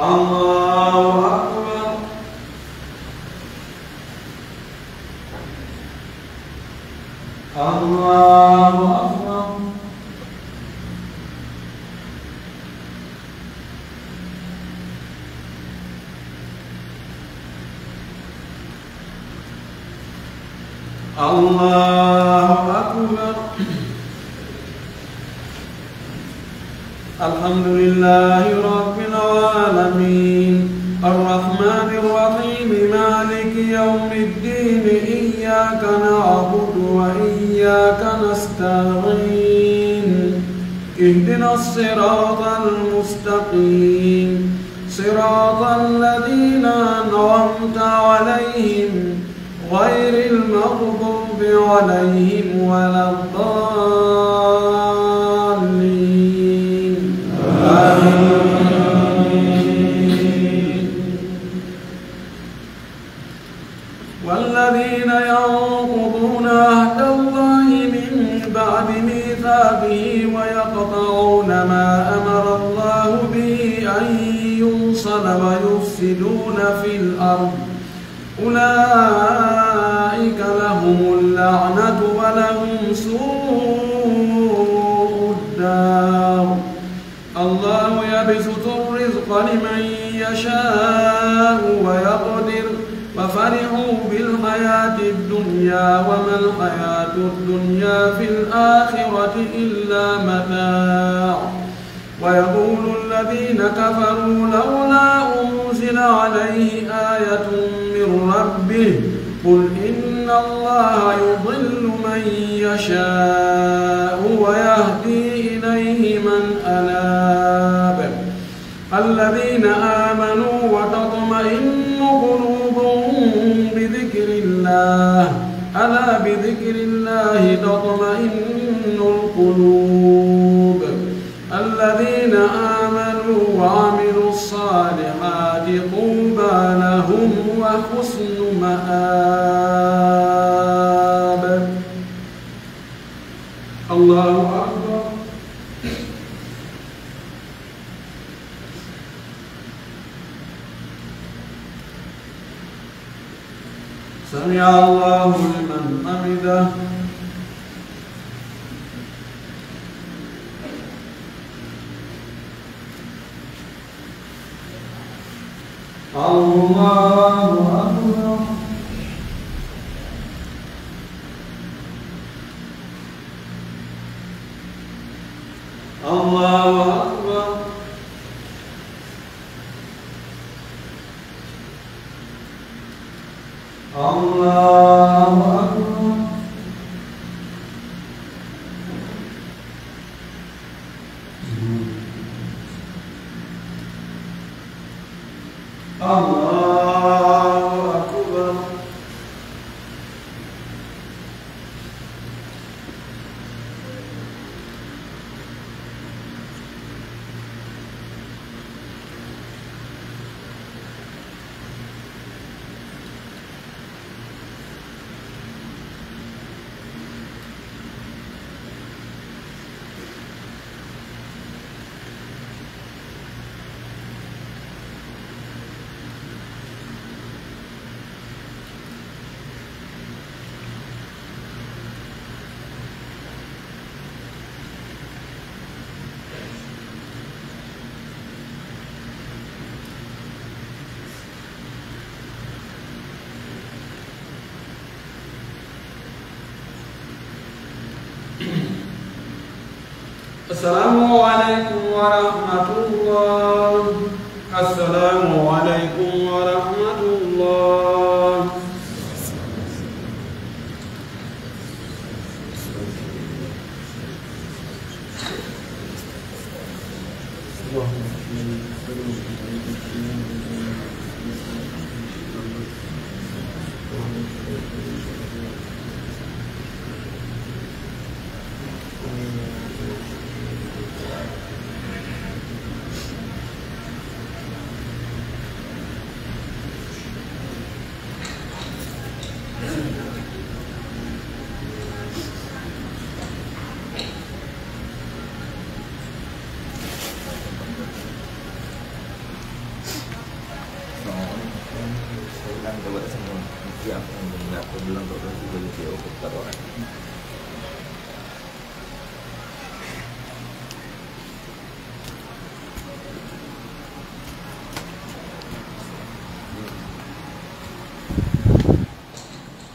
الله أكبر. الله أكبر. الله أكبر. الحمد لله رب العالمين. الرحمن الرحيم. مالك يوم الدين. إياك نعبد وإياك نستعين. اهدنا الصراط المستقيم. صراط الذين أنعمت عليهم غير المغضوب عليهم ولا الضالين. آمين. والذين ينقضون عهد الله من بعد ميثاقه ويقطعون ما أمر الله به أن يوصل ويفسدون في الأرض أولئك لهم اللعنة ولهم سوء الدار. الله يبسط الرزق لمن يشاء ويقدر وفرحوا بالحياة الدنيا وما الحياة الدنيا في الآخرة إلا متاع. ويقول الذين كفروا لولا أنزل عليه آية من ربه قل إن الله يضل من يشاء ويهدي إليه من أناب. الذين آمنوا وتطمئن قلوبهم بذكر الله ألا بذكر الله تطمئن القلوب. الذين آمنوا وعملوا الصالحات طوبى لهم وحسن مآب. الله أكبر. سمع الله لمن حمده. الله أكبر. الله أكبر. الله أكبر. الله أكبر. السلام عليكم ورحمة الله. السلام عليكم ورحمة الله.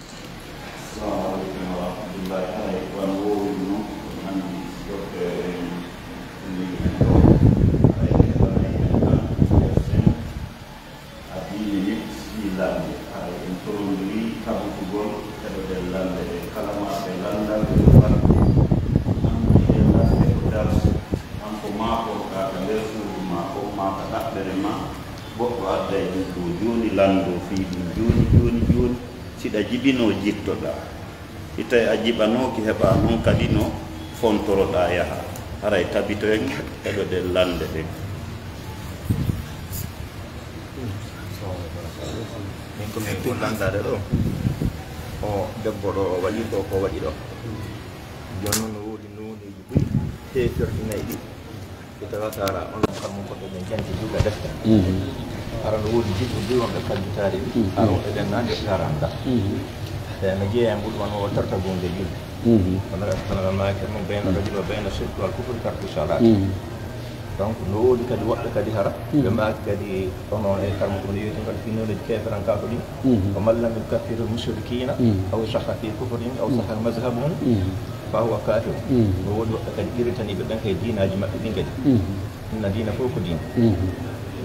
Assalamu aleykum wa rahmatullahi. Haray ko an wowluno, ko nandi sikkorde en, en ɗo. Haray heɓanay en tan ko sen a diine nit si lamɓe. Haray en torondiri tabutugol heɗoɗen lamɓe ɗen. Kala ma ɓe landal ɓe ɗo warde. An hiɗen lamɓe ko darsu. An ko maa korɗaa ka nder suudu maa kon, maa ka ɗaɓɓere maa, goɗɗo adday ɗum ɗoo jooni, lanndoo fii ɗum jooni, jooni, jooni. Si ɗa jiɓinoo, jittoɗaa. Si tawii a jiɓanooki, heɓaa non kadi no fontoroɗaa yaha. Haray tabitoyen heɗoɗen lannde ɗen. Min ko min ko lanndaade ɗoo. O debbo ɗoo, o waɗi ko, ko waɗi ɗoo. Jooni non no woodi nooneeji buy heeferɗinayɗi. Ɓe tawata ara on kam ko ɓe janti duga defte. Mhm. Ara no woodi jiɗɓe buy wonɓe kadditaari ɗi. Mhm. Ara woɓɓe ɓen nande karanda. Mhm. E no jeeya e mbuɗu man o tarta gonɗe julde. Mhm. Kono kono maake mum bayna rajul wa bayna shirk wal kufri tarku salat. Mhm. Donc no woodi kadi woɓɓe kadi hara. Mhm. Ɓe maaki kadi Kono e karmo ko no yewti ngal fii nooneeji keeferankaaku ɗin, mhm, ko man lam yukaffiril mushrikina, mhm, aw sahha fi kufrihim, aw, mhm, sahha mazhabuhum, mhm, fa huwa kafir. Mhm. No woodi woɓɓe kadi qirritaniiɓe ɓen kay diinaaji maɓɓe ɗin kadi. Mhm. Inna diina fof ko diina. Mhm.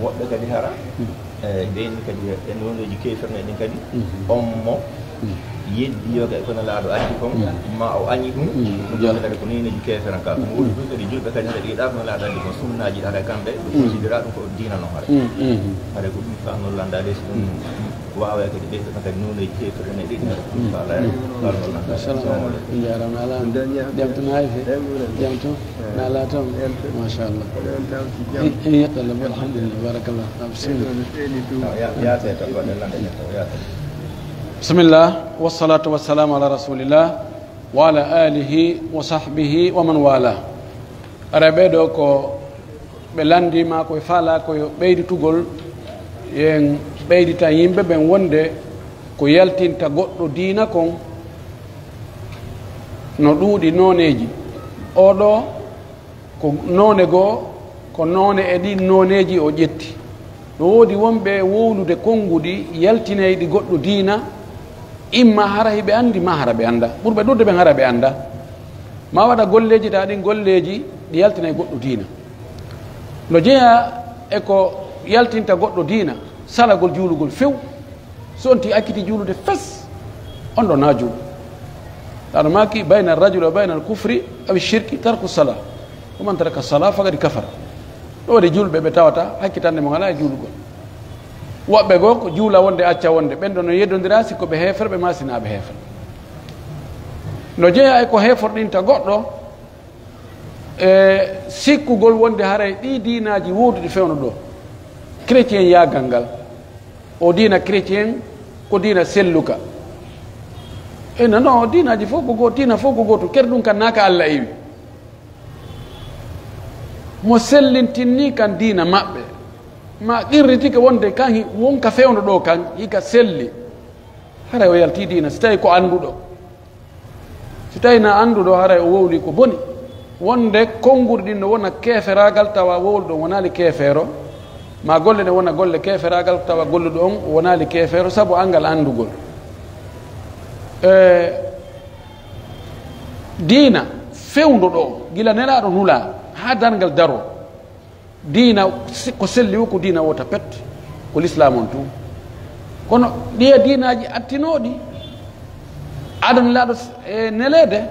Woɓɓe kadi hara, mhm, e ɓen kadi e nooneeji keeferankaaku ɗin kadi, mhm, on mo yeddi yoga e ko Nelaaɗo addi kon, mm, ma o añi ɗum, mm, ɗum kadi ko neeneeji keeferankaaku. Mm. Woodi ɗum kadi julɓe kadi hara ɗiɗa ko Nelaaɗo addi kon, sunnaaji hara kamɓe, ɓe, mm, considéra ɗum ko diina non hara. Mm, mm. Hara ko ɗum faamnol lanndaade si ɗum, mm, waaway kadi ɓe kadi nooneeji keefere ne ɗiɗi hara ko ɗum, mm, faalaade, mm, faamnol lanndaade. Assalamu aleykum. Assalamu aleykum. Jaaraama, alaa. Jam tan hay fe. Jam tan. Jam tan. Na alaa tan. Jam tan. Machallah. Ko ɗon tan si jam. En, en yetto Allah, alhamdulillah, barakallah. Ah, bismillah. Ɓeydo no feeñi ɗum. Ah, ya-, yaatee tan, waɗe lannde ne taw, yaatee. Bismillah, wassalatu wassalamu ala rasulillah, wa ala alihi wa sahbihi wa man wala. Ara ɓee ɗoo ko ɓe lanndii maa ko ɓe faalaa ko yo ɓeyditugol, yen ɓeydita yimɓe ɓen wonde ko yaltinta goɗɗo diina kon no ɗuuɗi nooneeji. Oo ɗoo ko noone goo, ko noone e ɗin nooneeji o ƴetti. No woodi wonɓe e wowlude konnguɗi yaltinayɗi goɗɗo diina, imma hara hiɓe anndi, maa hara ɓe anndaa. Ɓurɓe ɗuuɗude ɓen hara ɓe anndaa. Maa waɗa golleeji, tawa ɗin golleeji ɗi yaltinay goɗɗo diina. No jeyaa e ko yaltinta goɗɗo diina, salagol juulugol few. So on tigi accitii juulude fes, on ɗon na juulu. Aɗa maaki, "Bayna rajuli wa bayna al-kufri aw shirki tarku salah. Wa man taraka salah faqad kafar." Ɗoo de julɓe ɓe tawata hakkitannde mum alaa e juulugol. Woɓɓe goo ko juula wonde acca wonde, ɓen ɗon no yeddondira si ko ɓe heeferɓe maa si naa ɓe heeferɓe. No jeyaa e ko heeforɗinta goɗɗo, e sikkugol wonde haray ɗii diinaaji wooduɗi fewndo ɗoo, chrétien yaagal ngal, o diina chrétien ko diina selluka. E non, non, diinaaji fof ko goo-, diina fof ko gootum, kadi ɗum kan naa ka Alla iwi. Mo sellintinii kan diina maɓɓe, maa qirritike wonde kan hi-, won ka fewndo ɗoo kan, hika selli, haray o yaltii diina, si tawii ko annduɗo. Si tawii na annduɗo, haray o wowlii ko boni. Wonde konguɗi ɗin no wona keeferaagal, tawa wowluɗo on wonaali keefeero, maa golle ɗen wona golle keeferaagal, tawa golluɗo on wonaali keefeero, sabu anngal anndugol. E diina fewndo ɗoo, gila Nelaaɗo nulaa haa darngal daroo, diina si-, ko selli o, ko diina wota pet, ko Lislaam on tun. Kono ɗiya diinaaji attinooɗi, Aadama Nelaaɗo s-, e neleede,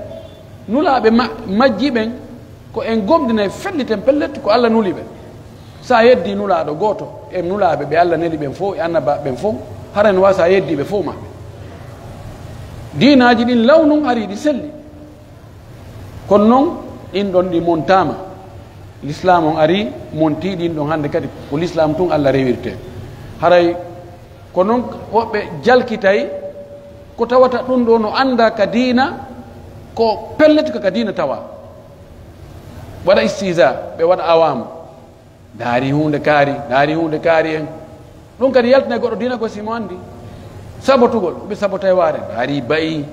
nulaaɓe ma-, majji ɓen, ko en gomɗinay, felliten pellet, ko Alla nuli ɓe. Sa yeddi nulaaɗo gooto e nulaaɓe ɓe Alla neli ɓen fow e annabaaɓe ɓen fow, hara no waawi sa yeddi ɓe fow maɓɓe. Diinaaji ɗin law non hari ɗi selli. Kono non, ɗin ɗon ɗi montaama. Lislaam on arii, montii ɗin ɗon hannde kadi ko Lislaam tun Alla rewirtee. Haray ko non woɓɓe jalkitay, ko tawata ɗun ɗoo no anndaa ka diina, ko pellet ko ka diina tawa. Waɗa istihza, ɓe waɗa awaamu. Ndaari huunde kaari, ndaari huunde kaari en. Ɗum kadi yaltinay goɗɗo diina ko si mo anndi. Sabotugol, ɓe sabotay waare, ndaari ba'i,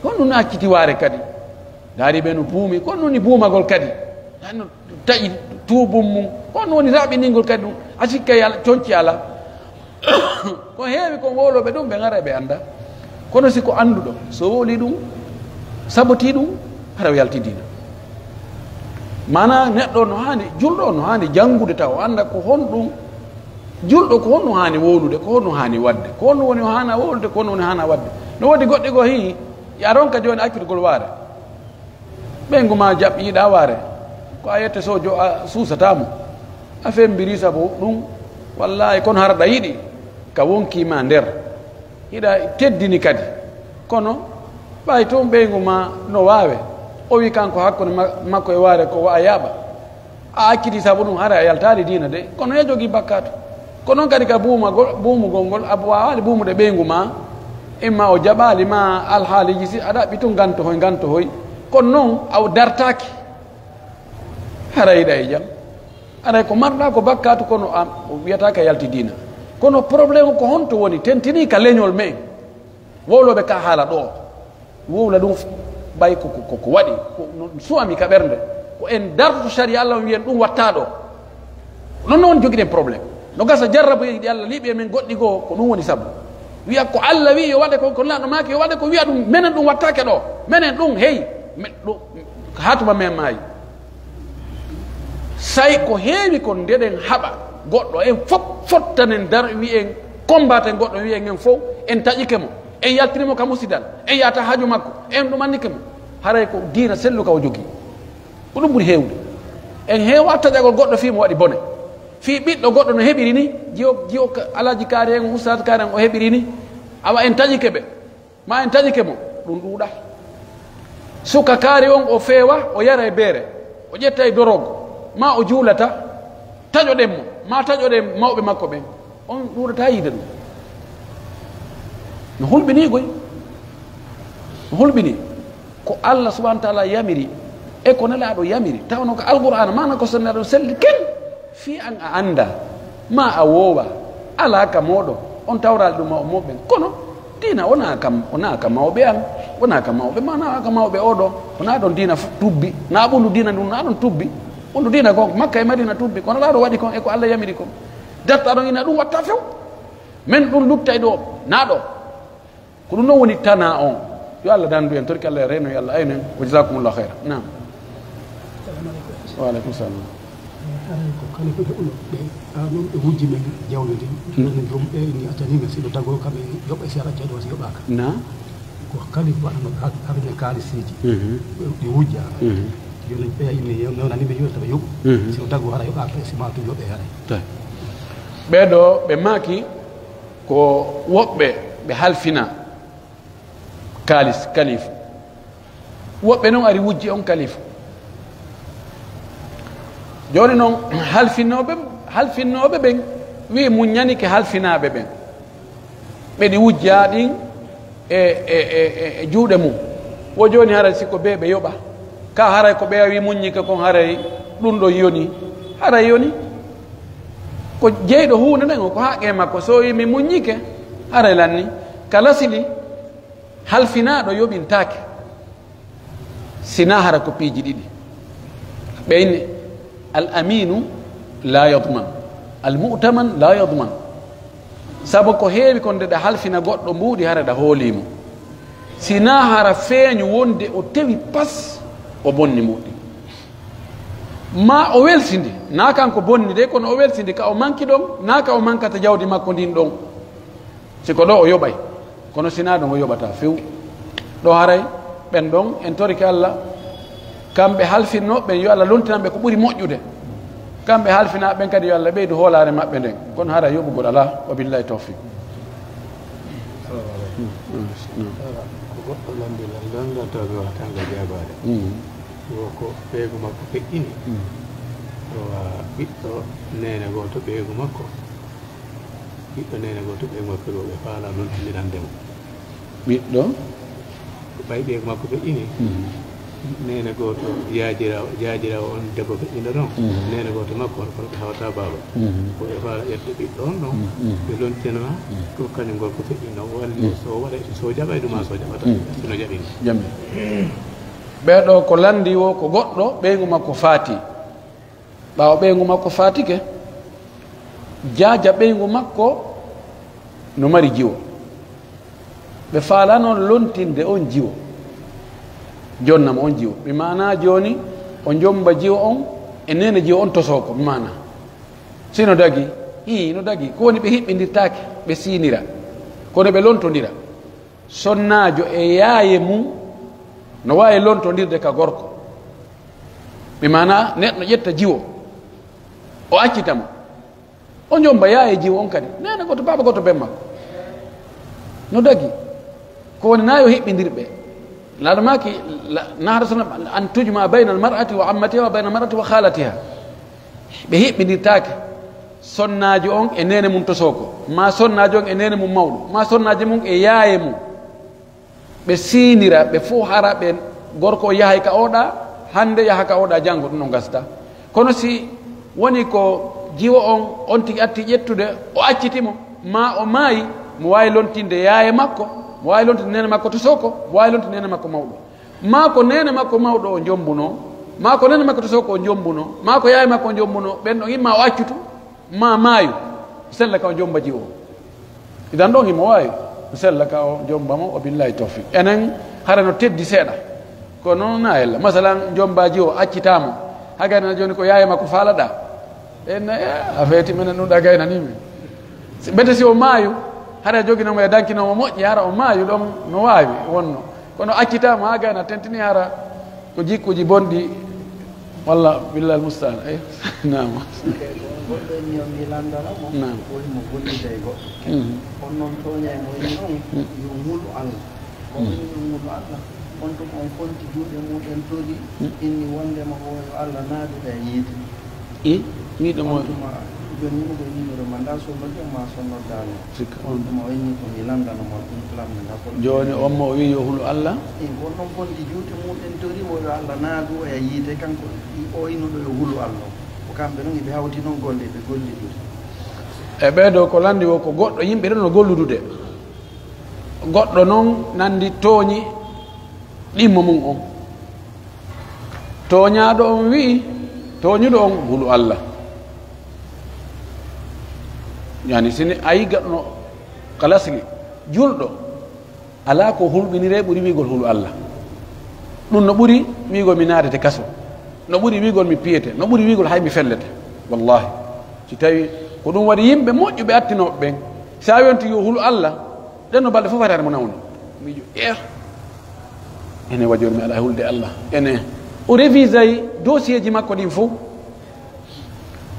honɗun acciti waare kadi? Ndaari ɓe no buumi, ko honɗun woni buumagol kadi? Haa no taƴi tuubun mun, ko honɗun woni raɓɓiningol kadi ɗun? A sikkay Alla, conci Alla. Ko heewi kon wowlooɓe ɗun, ɓe ŋara ɓe annda. Kono si ko annduɗo, so wowlii ɗun, sabotii ɗun, hara o yaltii diina. Maanaa neɗɗo on no haani, julɗo on no haani janngude tawa o annda ko honɗun, julɗo ko honɗun haani wowlude, ko honɗun haani waɗde, ko honɗun woni o haanaa wowlude, ko honɗun woni o haanaa waɗde. No woodi goɗɗi goo hii, yo a ronka jooni accitugol waare. Ɓeyngu maa jaɓ yiɗaa waare, ko a yette sojo a suusataa mo. A fembirii sabu ɗun, wallaahi, kono hara ɗa yiɗi ka wonkii maa nder. Hiɗa teddini kadi. Kono ɓay tun ɓeyngu maa no waawe. O wi'i kanko hakkunde ma-, makko e waare ko wa a yaaɓa. A acciti sabu ɗun, haray a yaltaali diina de. Kono yo jogii bakkaatu. Ko non kadi ka buumagol, buumugol ngol, a waawaali buumude ɓeyngu maa. Imma o jaɓaali ma alhaaliiji si a ɗaɓɓi tun ngantohoy, ngantohoy. Kono non a dartaaki. Haray hiɗa e jam. Haray ko marɗaa ko bakkaatu kono a wiyataake a yalti diina. Kono problème ko honto woni tentinii ka leñol men? Wowlooɓe ka haala ɗoo. Wowla ɗun f-, ɓay ko, ko, ko, ko waɗi, ko no suwami ka ɓernde. Ko en dartoto sariya Alla on wi'en ɗun wattaa ɗoo. Non non jogiɗen problème. No gasa jarrabuyeeji ɗi Alla liɓi e men goɗɗi goo, ko ɗun woni sabu. Wi'a ko Alla wi'i yo waɗe kon, ko Nulaaɗo maaki yo waɗe kon, wi'a ɗun, menen ɗun wattaake ɗoo. Menen ɗun, hey, men ɗun, haa tuma men maayi. Say ko heewi kon, ndeɗen haɓa goɗɗo, en fow fottanen dar, wi'en, kombaaten goɗɗo, wi'en en fow, en taƴike mo, en yaltini mo ka musidal, en yahata haju makko, en ɗumannike mo. Haray ko diina selluka o jogii. Ko ɗun ɓuri heewde. En heewaa taƴagol goɗɗo fii mo waɗi bone. Fii ɓiɗɗo goɗɗo no heɓiri ni, jiwo, jiwo ka-, Alhaji Kaari en, Ustaas Kaari en o heɓiri ni, awa en taƴike ɓe. Maa en taƴike mo, ɗun ɗuuɗaa. Suka kaari on o feewa, o yara e beere, o ƴetta e dorogo, maa o juulata, taƴoɗen mo, maa taƴoɗen mawɓe makko ɓen, on ɗuuɗataa yiide ɗun. No hulɓinii koy. No hulɓinii. Ko Allah subhanahu wa ta'ala yamiri, e ko Nelaaɗo yamiri, tawno ko Alqur'aana, maana ko Sunna ɗon selli kel. Fii an a anndaa, maa a woowaa, alaa ka mooɗon, on tawraali ɗun mawɓe mooɗon ɓen. Kono diina wonaa ka, wonaa ka mawɓe an, wonaa ka mawɓe maa, wonaa ka mawɓe oo ɗoo, wonaa ɗon diina fu-, tubbi, naa ɓundu diina ndun, naa ɗon tubbi. Ɓundu diina kon, Makka e Madiina tubbi, kono Nelaaɗo waɗi kon e ko Allah yamiri kon. Dartaa ɗon ina ɗun watta few. Men ɗun luttay ɗoo, naa ɗoo. Ko ɗun non woni tanaa on. Yo Allah dandu en, torki Allah e reeno, yo Allah aynu en. Wa jazakumullahu khayra. Naam. Wa alaikum salam. Haray ko kala ko heɓuno ɓe, a non ɓe wujji men jawle ndin. Mm. Ɗum ɗum ɓe ni accani men si ɓe tagoro kam en yoɓa si ala ceeɗo si yoɓaaka. Na? Ko kala ko waɗano har-, harne kaalisiiji. Mhm. Ɓe, ɓe wujja. Mhm. Yo ɓe inni, yo nani ɓe yo tawa yoɓu. Mhm. Si o tago hara yoɓaaka, si ma to yoɓe haray. Tawi. Ɓee ɗoo, ɓe maaki ko woɓɓe ɓe halfina kaalis, kalifu. Woɓɓe non ari wujji on kalifu. Jooni non, halfinnooɓe, halfinnooɓe ɓen wi'i muññanike halfinaaɓe ɓen. Ɓe ɗi wujjaa ɗin e, e, e, e, e juuɗe mum. Wo jooni haray si ko bee ɓe yoɓa. Ka haray ko ɓe a wi'i muññike kon haray ɗun ɗon yoni. Haray yoni. Ko jeyɗo huunde nden o, ko haqqee makko. So o wi'i mi muññike, haray lanni. Ka lasili, halfinaaɗo yoɓintaake. Si naa hara ko piiji ɗiɗi. Ɓe inni, al aminu la yadman, al mu'taman la yadman. Sabu ko heewi kon nde ɗa halfina goɗɗo mbuuɗi hara ɗa hoolii mo. Si naa hara feeñu wonde o tewi pas, o bonni mbuuɗi. Maa o welsindi, naa kanko bonni de, kono o welsindi ka o manki ɗon, naa ka o mankata jawdi makko ndin ɗon. Si ko ɗoo o yoɓay, kono si naa ɗon o yoɓataa few. Ɗoo haray, ɓen ɗon, en torike Alla, kamɓe halfinnooɓe ɓen, yo Alla lontinan ɓe ko ɓuri moƴƴude. Kamɓe halfinaaɓe ɓen kadi, yo Alla ɓeydu hoolaare maɓɓe nden. Kono haray yoɓugol alaa, wa billahi tawfiq. Salamu aleykum. Ko goɗɗo lanndinal, lanndantooɓe wata ngal jaabaade. Mm. Wo ko ɓeyngu makko feƴƴini. Mm. Ko wa ɓiɗɗo neene gooto ɓeyngu makko. Ɓiɗɗo neene gooto ɓeyngu makko ɗo ɓe faalaa noon tindinande mo. Ɓiɗɗo? Ɓay ɓeyngu makko feƴƴini. Mhm. Neene gooto, jaajiraawo, jaajiraawo on debbo feƴƴinɗo ɗon, mhm, neene gooto makko on, kono ɓe hawata baaba. Mhm. Ko ɓe faalaa ƴetta ɓiɗɗo on ɗon, mhm, mhm, ɓe lontina, mhm, ko kañum gorko feƴƴinɗo, o walli, mhm, so o waɗay, so o jaɓay ɗum, maa so o jaɓata, mhm, si no jaɓini. Jamii. Ɓee ɗoo ko lanndii woo ko goɗɗo ɓeyngu makko faati. Ɓaawo ɓeyngu makko faatike, jaaja ɓeyngu makko no mari jiwo. Ɓe faalaa non lontinde on jiwo, jonna mo on jiwo. Bi maanaa jooni o jommba jiwo on e neene jiwo on tosoo ko, bi maanaa. Si no dagii, hii, no dagii. Ko woni ɓe hiɓɓindirtaake, ɓe siinira. Kono ɓe lontondira. Sonnaajo e yaaye mum no waawi lontondirde ka gorko. Bi maanaa neɗɗo ƴetta jiwo, o accita mo. O jommba yaaye jiwo on kadi. Neene gooto, baaba gooto, ben makko. No dagii. Ko woni naa yo hiɓɓindir ɓe. Laaɗo maaki, la-, naha Rasul an tujma bayna al mar'ati wa ammatiha wa bayna al mar'ati wa khalatiha. Ɓe hiɓɓindirtaake. Sonnaajo on e neene mum tosoo ko. Maa sonnaajo on e neene mum mawɗo. Maa sonnaajo mum e yaaye mum. Ɓe siinira, ɓe fow hara ɓe, gorko o yahay ka oɗa, hannde yaha ka oɗa, janngo ɗum no gasta. Kono si woni ko jiwo on, on tigi atti ƴettude, o acciti mo, maa o maayi, mo waawi lontinde yaaye makko, mo waawi lontinde neene makko to soko, mo waawi lontinde neene makko mawɗo. Maa ko neene makko mawɗo o jombuno, maa ko neene makko to soko o jombuno, maa ko yaaye makko o jombuno, ɓen ɗon imma o accutu, maa maayu, sella ka o jommba jiwo. Idan ɗon himo waawi, sella ka o jommba mo, o billahi tawfiq. Enen, hara no teddi seeɗa. Kono na ella. Masalan, jommba jiwo, accitaama. Hagana jooni ko yaaye makko faalaɗa. En, eh, a feeti menen ɗum ɗa gaynani min. Si, mbete si o maayu, hara joginoo mo e dankinoo mo moƴƴi, hara o maayu ɗon no waawi wonno. Kono accitaama haa gayna tentini hara ko jikkuuji bonɗi walla billal mustaan. Ay, naam. Goɗɗo inni on mi landana mo, naam, o himo gollida e goɗɗo. Mhm. On non tooñay mo inni on, mhm, yo hulu Allah. Mo, mhm, inni yo hulu Allah. On tuma on fonti juuɗe muɗen tori, mhm, inni wondema o yo Allah naadu e yiite. I, miɗo mo. On tuma, jooni mo ɓe numéro ma, nda so noddi on ma so noddaani. Sikka. On tuma o inni ko mi landano mo ɗum plan mi nafo. Jooni on mo o wi'i yo hulu Allah? I, on non fonti juuɗe muɗen tori mo yo Allah naadu e yiite kanko. I, o innuɗo yo hulu Allah. Ko kamɓe non ɓe hawti non golle ɓe gollidude. E ɓee ɗoo ko landi wo ko goɗɗo yimɓe ɗon no golludude. Goɗɗo non nandi tooñi ɗimmo mum on. Tooñaaɗo on wi'i, tooñuɗo on, hulu Allah. Yani, si ni a yi gaɗuno ka lasli, julɗo, alaa ko hulɓiniree ɓuri wi'ugol hulu Allah. Ɗum no ɓuri wi'ugol mi naadete kaso. No ɓuri wi'ugol mi piyete. No ɓuri wi'ugol hay mi fellete. Wallahi. Si tawi ko ɗum waɗi yimɓe moƴƴuɓe attinooɓe ɓen, si a yonti yo hulu Allah, ɗen no balɗe fof faytaade mo nawni. Miijo, eh. Ene wajoor mi alaa hulde Allah. Ene. O revisay dossier ji makko ɗin fof.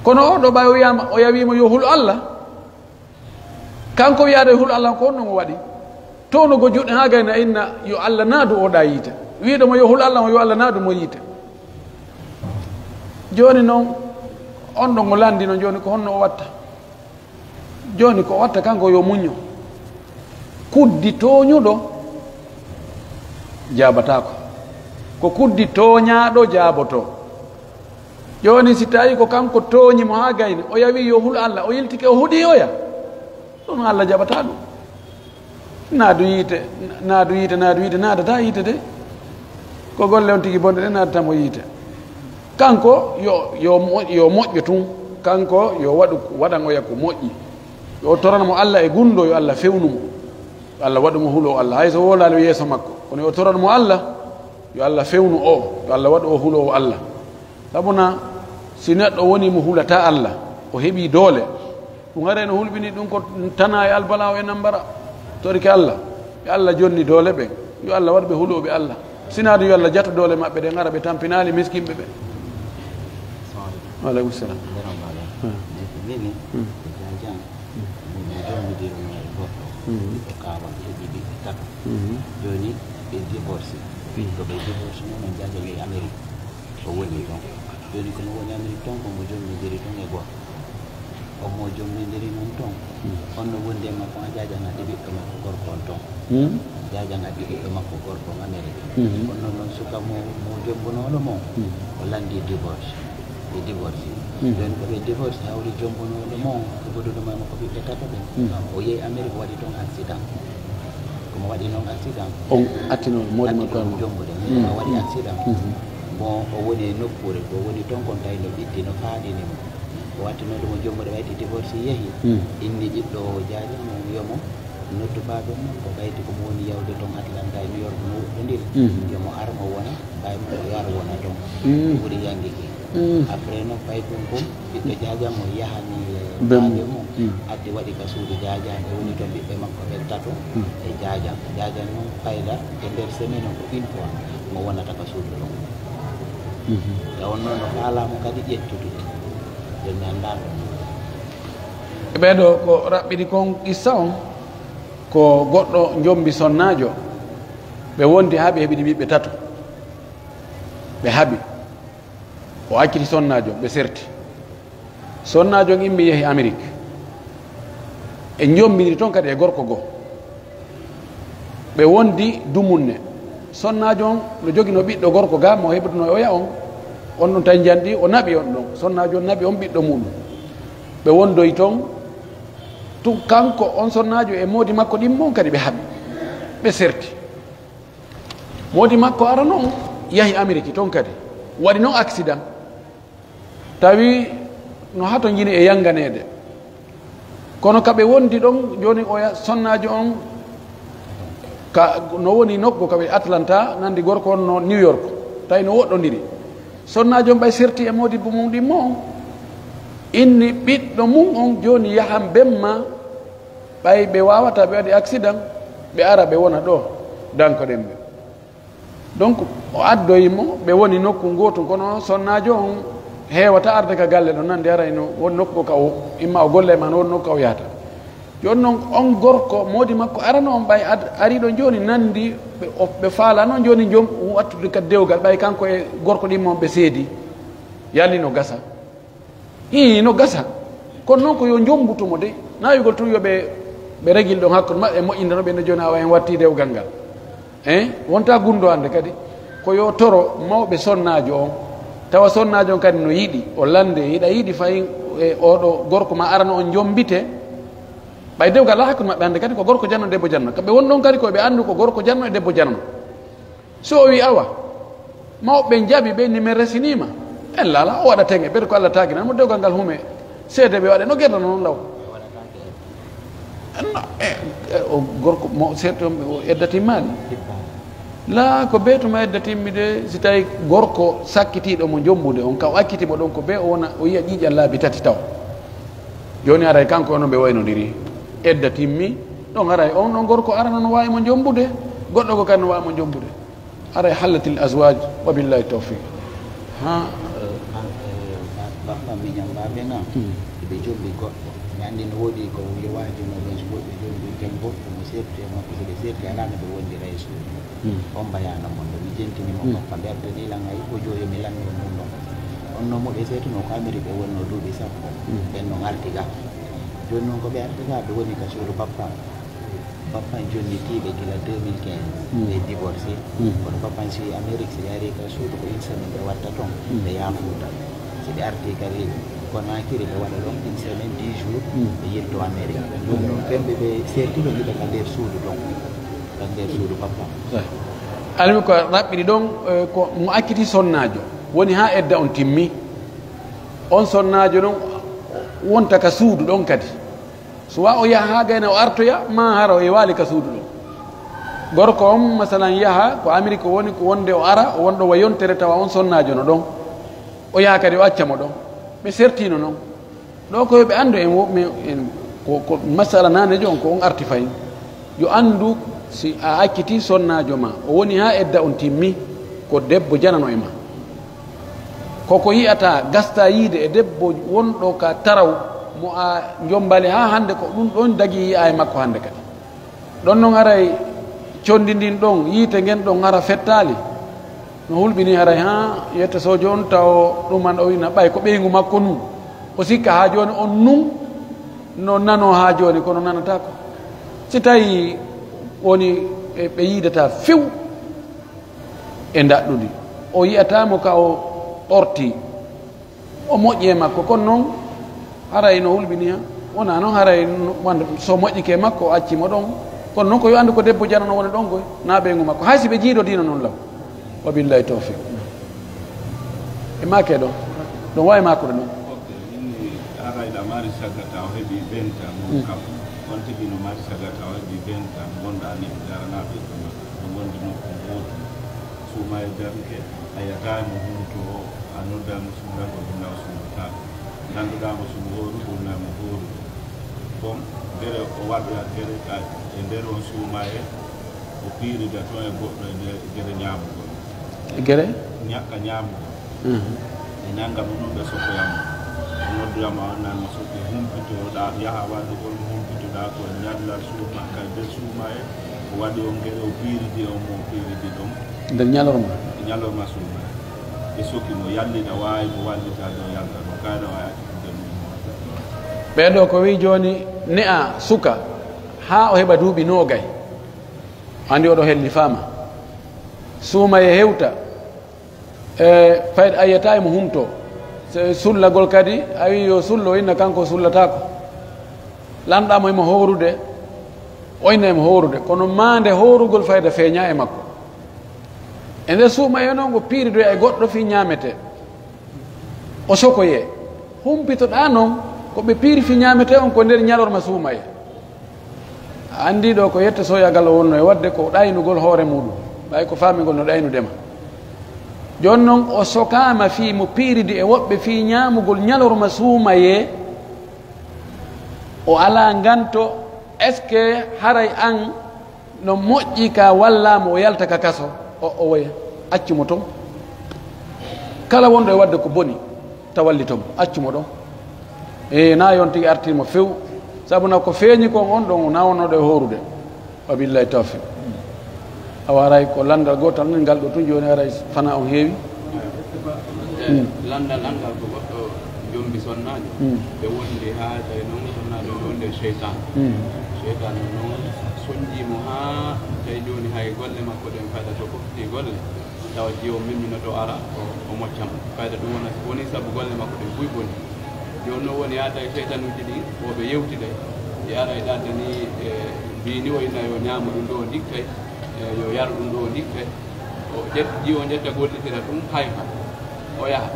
Kono o ɗo ɓay o wi'ama, o yawiima yo hulu Allah. Kanko wi'aade yo hulu Allah ko honno mo waɗi? Townugo juuɗe haa gayna inna yo Allah naadu o ɗa yiite. Wi'uɗo mo yo hulu Allah mo yo Allah naadu mo yiite. Jooni non, on ɗon o landino jooni ko honno o watta? Jooni ko o watta kanko yo muñño. Kuddi tooñuɗo jaabataako. Ko kuddi tooñaaɗo jaabotoo. Jooni si tawi ko kanko tooñi mo haa gayni, o yawi yo hulu Allah, o yiltike o huɗi oya. Ɗum Allah jaɓataa ɗum. Naadu yiite, naadu yiite, naadu yiite, naadataa yiite de. Ko golle on tigi bonɗe ɗe naadata mo yiite. Kanko yo, yo mo-, yo moƴƴo tun. Kanko yo waɗu, waɗan oya ko moƴƴi. Yo toran mo Allah e gunndoo, yo Allah fewnu mo. Yo Allah waɗu mo huloo Allah. Hay so wowlaali yeeso makko. Kono yo toran mo Allah, yo Allah fewnu o. Yo Allah waɗu o huloowo Allah. Sabuna si neɗɗo woni mo hulataa Allah, o heɓii doole. Ɗum haray no hulɓini ɗum ko tanaa e albalaa o e nambara. Torike Allah, ɓe Allah jonni doole ɓen. Yo Allah waɗu ɓe hulooɓe Allah. Sinaa ɗum yo Allah jatu doole maɓɓe ɗen, ara ɓe tampinaali miskinɓe ɓe. Wa aleykum salam. Hmm. Hmm. Hmm. Hmm. Jooni ɓe divorce. Hmm. Ko ɓe divorce noon, on jaajani e Amérique. O woni toon. Jooni ko no woni Amérique toon, ko mo jommidiri toon e gooto. On mo jommidiri noon toon. Hmm. On no wondi e makko, on jaajana ɓiɗɗo makko gorko on toon. Hmm? Jaajana ɓiɗɗo makko gorko on Amérique. Mhm. Kono noon, suka mo, mo jombunooɗo mo, Mhm. o lanndii divorce. Ɓe divorce. Mhm. Jooni ko ɓe divorce hawri jombunooɗo mo, ko goduɗo mo e makko ɓiɓɓe tato ɓen. Mhm. O yehi Amerik, o waɗi toon accident. Ko mo waɗi noon accident. On attino moodi Attino makko mo jombude. Mhm. O waɗi Mhm. accident. Mhm. Bon, o woni e nokkuure, ko woni toon kon tawi no ɓitti, no faaɗini mo. O wattinoo ɗum o jombude, ɓayti divorce yehi. Mhm. Inni ɓiɗɗo o jaaja mo, wiya mo, noddu baaben mon, ko ɓayti ko mo woni yawde toon Atlanta e New York no woɗɗondiri. Mhm. Yo mo ar mo wona, ɓay mo o yar wona toon. Mhm. Ko ɓuri yanngike. Mhm. Après noon, ɓay ɗum kon, ɓiɗɗo jaaja mo yahani e Bem- baaben mum, Mm. addi waɗi ka suudu jaaja, ɓe woni toon ɓiɓɓe makko ɓen tato Mm. e jaaja. Jaaja noon fayda e nder semaine on ko une fois mo wonata ka suudu ɗon. Mhm. Taw on noon no faalaama kadi ƴettude. Ɓe mi anndaa ɗum. E ɓee ɗoo ko raɓɓiɗi kon qissa on, ko goɗɗo njombi sonnaajo, ɓe wondi haa ɓe heɓini ɓiɓɓe tato. Ɓe haɓi. O acciti sonnaajo on, ɓe serti. Sonnaajo on immii yehi Amerik. E njombindiri ton kadi e gorko goo. Ɓe wondi dumunne. Sonnaajo on no joginoo ɓiɗɗo gorko gaa mo heɓutunoo e oya on. On ɗon tawi njanɗi, o naɓi on ɗon. Sonnaajo on naɓi on ɓiɗɗo muɗum. Ɓe wondoyi ton. Tun kanko on sonnaajo e moodi makko ɗimmo on kadi ɓe haɓi. Ɓe serti. Moodi makko arano on yahi Ameriki ton kadi. Waɗi non accident. Tawi no hatonjini e yanganeede. Kono ka ɓe wondi ɗon, jooni oya sonnaajo on ka, no woni nokku ka wi'etee Atlanta, nandi gorko on no New York. Tawi no woɗɗondiri. Sonnaajo on ɓay serti e moodibbo mum ɗimmo on. Inni ɓiɗɗo mum on jooni yahan bemma, ɓay ɓe waawataa, ɓe waɗi accident, ɓe ara ɓe wona ɗoo, dankoɗen ɓe. Donc, o addoyi mo, ɓe woni nokku ngootu, kono sonnaajo on heewata arde ka galle ɗon, nandi aray no won nokku ka o, imma o golla e maa no won nokku ka o yahata. Jooni non, on gorko, moodi makko arano on ɓay ad-, ari ɗon jooni nandi, ɓe, o, ɓe faalaa non jooni jom wattude ka dewgal, ɓay kanko e gorko ɗimmo on ɓe seedi. Yalli no gasa. Ii, no gasa. Kono non ko yo njombutu mo de. Naayugol tun yo ɓe, ɓe regil ɗon hakkunde maɓɓe, moƴƴinta no ɓe no jooni awa en watti dewgal ngal. Hein? Wonta gunndo hannde kadi. Ko yo toro mawɓe sonnaajo on. Tawa sonnaajo on kadi no yiɗi, o lande, hiɗa yiɗi fayin e oɗo gorko ma arano on njombite. Ɓay dewgal alaa hakkunde maɓɓe hannde kadi ko gorko janno, debbo janno. Kamɓe woni ɗon kadi ko ɓe andu ko gorko janno e debbo janno. So o wi'i, "Awa, mawɓe ɓen jaɓi, ɓe ni men resiniima," en laalaa, o waɗa teŋe, ɓeyde ko Alla taaginani mo, dewgal ngal hume, seede ɓe waɗe no gerdano non law. No, e, e, o gorko mo seeɗto, o edda timmaali. Laa, ko bee tuma edda timmi de, si tawi gorko sakkitiiɗo mo jombude on, ka o acciti mo ɗon ko bee o wona, o yi'a ƴiiƴan laabi tati taw. Jooni aray kanko e on ɓe waynodiri. Edda timmi, ɗon aray on ɗon gorko arano no waawi mo jombude, goɗɗo ko kadi no waawi mo jombude. Aray hallatil azwaaj, wa billahi tawfiq. Ha? Eh, an, eh, ba-, bappa miñam baabe na, Hmm. ɓe jombi goɗɗo. Mi anndi no woodi ko yo waajuno ɓen, so goɗɗo jombi ken goɗɗo, mo serti e makko, so ɓe serti, alaa no ɓe wondira e suudu. Hmm. On mbayaano mon ɗo, mi jentini mo Hmm. bappa, ɓe addani lan hay ko joyo mi lanno mum ɗon. On no mo ɓe sertuno ko Amerik ɓe wonno duuɓi sappo, Hmm. ɓen no ngarti ga. Jooni non ko ɓe arti ga, ɓe woni ka suudu bappa. Bappa en jonnitiiɓe gila deux mille quinze, Mm. ɓe divorcé. Mm. Kono bappa en si Amérique, si ɓe ari ka suudu, ko une semaine ɓe watta ton, Mm. ɓe yaha Fuuta. Si ɓe arti kadi Konaakiri, ɓe waɗa ɗon une semaine, dix jours, Mm. ɓe yilto Amérique. Ɗum noon, kamɓe ɓe serti, ɓe njiɗa ka nder suudu ton, ka nder suudu bappa. Eh. Almi ko raɓɓiɗi ɗon, eh, ko mo acciti sonnaajo. Woni haa edda on timmi. On sonnaajo non wonta ka suudu ɗon kadi. Suwa o yaha haa gayna o artoya, maa hara o yewaali ka suudu ɗon. Gorko on, masalan, yaha ko Amerik o woni, ko wonde o ara, o wonɗo wa yontere tawa on sonnaajo no ɗon. O yaha kadi o acca mo ɗon. Ɓe sertiino non. Ɗo ko yo ɓe anndu en wo-, men, en, ko, ko masala naanejo on, ko on arti fayin. Yo anndu si a accitii sonnaajo ma, o woni haa edda on timmi, ko debbo janano e ma. Ko ko yi'ataa, gastaa yiide e debbo wonɗo ka taraw mo a jombaali haa hannde, ko ɗum ɗon dagi yi'aa e makko hannde kadi. Ɗon non haray conndi ndin ɗon, yiite ngen ɗon hara fettaali. No hulɓini haray haa yetta soojo on tawo ɗuman o wina ɓay ko ɓeyngu makko nun. O sikka haa jooni on nun no nanoo haa jooni, kono nanataako. Si tawii woni e ɓe yiidataa few, e ndaɗɗudi. O yi'ataa mo ka o ɓortii. O moƴƴi e makko, kono non haray no hulɓini han. Wonaa non haray no, wano so moƴƴike e makko, o acci mo ɗon. Kono non ko yo anndu ko debbo janano woni ɗon koy, naa ɓeyngu makko. Hay si ɓe jiidodiino non law. Wa billahi tawfiq. E maake ɗon. Ɗon waawi maakude ɗon. Ok, inni haray ɗa mari sagata o heɓi benta mo Mm. kam. On tigi no mari sagata o heɓi benta mo wonɗa ni daranaaɓe ɗum. No wondi nokku gootu. Suuma e darike, a yataa e mo huntoo, a noddaa mo suuɗagol, o naa o suuɗataa. Landuɗaa mo suuɗu hooru, o naa mo hooru. Bon, gere o waɗoya gere ka e nder on suumaye, o piirida ton e goɗɗo e nder gere ñaamugol. E gere? Ñakka ñaamugol. Mhm. E nanga mo non ɓe sokoya mo. O noddoya mo, a wonnan mo sokke, humpitoɗaa, yaha waɗugol mo humpitoɗaa ko ñallal suuma, ka nder suumaye, o waɗi on gere, o piiridi on mo, o piiridi ɗon. Nder ñalorma? Ñalorma suumaye. Ɓe soki mo, yallida waawi mo wallita ɗo yalta ɗo, kayɗa waawi accude ɗum mo. Ɓee ɗoo ko wi'i jooni, ne'a suka haa o heɓa duuɓi noogay. Anndi oɗo helli faama. Suumaye hewta, e fayda a yi'ataa e mo humtoo. Se sullagol kadi, a wi'i yo sullo, o inna kanko o sullataako. Lanɗaa mo e mo hoorude, o inna e mo hoorude. Kono maande hoorugol fayda feeñaa e makko. E nder suumaye non, o piiridoya e goɗɗo fii ñaametee. O sokoyee. Humpitoɗaa non, ko ɓe piiri fii ñaametee on ko nder ñalorma suumaye. A anndi ɗoo ko yette soyagal o wonno e waɗde ko ɗaynugol hoore muuɗum, ɓay ko faamingol no ɗaynudema. Jooni non, o sokaama fii mo piiridi e woɓɓe fii ñaamugol ñalorma suumayee, o alaa nganto, est-ce que haray an no moƴƴi ka wallaa mo o yalta ka kaso? O, o woya, accu mo ton. Kala wonɗo e waɗde ko boni, ta wallito mo, accu mo ɗon. E, na yon tigi artii mo few, sabu na ko feeñi kon on ɗon, na wonnoɗo e hoorude. Wa billahi tawfiq. Awa haray ko lanndal gootal ni ngal ɗo tun jooni, haray fana on heewi. Hmm. Lanndal anngal ko goɗɗo jombi sonnaajo. Hmm. Ɓe wondi haa tawi non sonnaajo on wondi e seytaan. Hmm. Seytaan on non sonjii mo haa tawi jooni hay golle makko ɗen fayda so ɓoftii golle. Tawa jiwo memminoto ara, o, o mocca mo. Fayda ɗum wona, woni sabu golle makko ɗen buy boni. Jooni non woni haa tawi seytanuuji ɗin, wo ɓe yewtiday. Ɓe ara e ɗaade ni, e, mbii ni o ina yo ñaamo ɗum ɗo o ndikkay, e, yo yar ɗum ɗo o ndikkay. O ƴet-, jiwo ƴetta gollitira ɗum, hayfa. O yaha.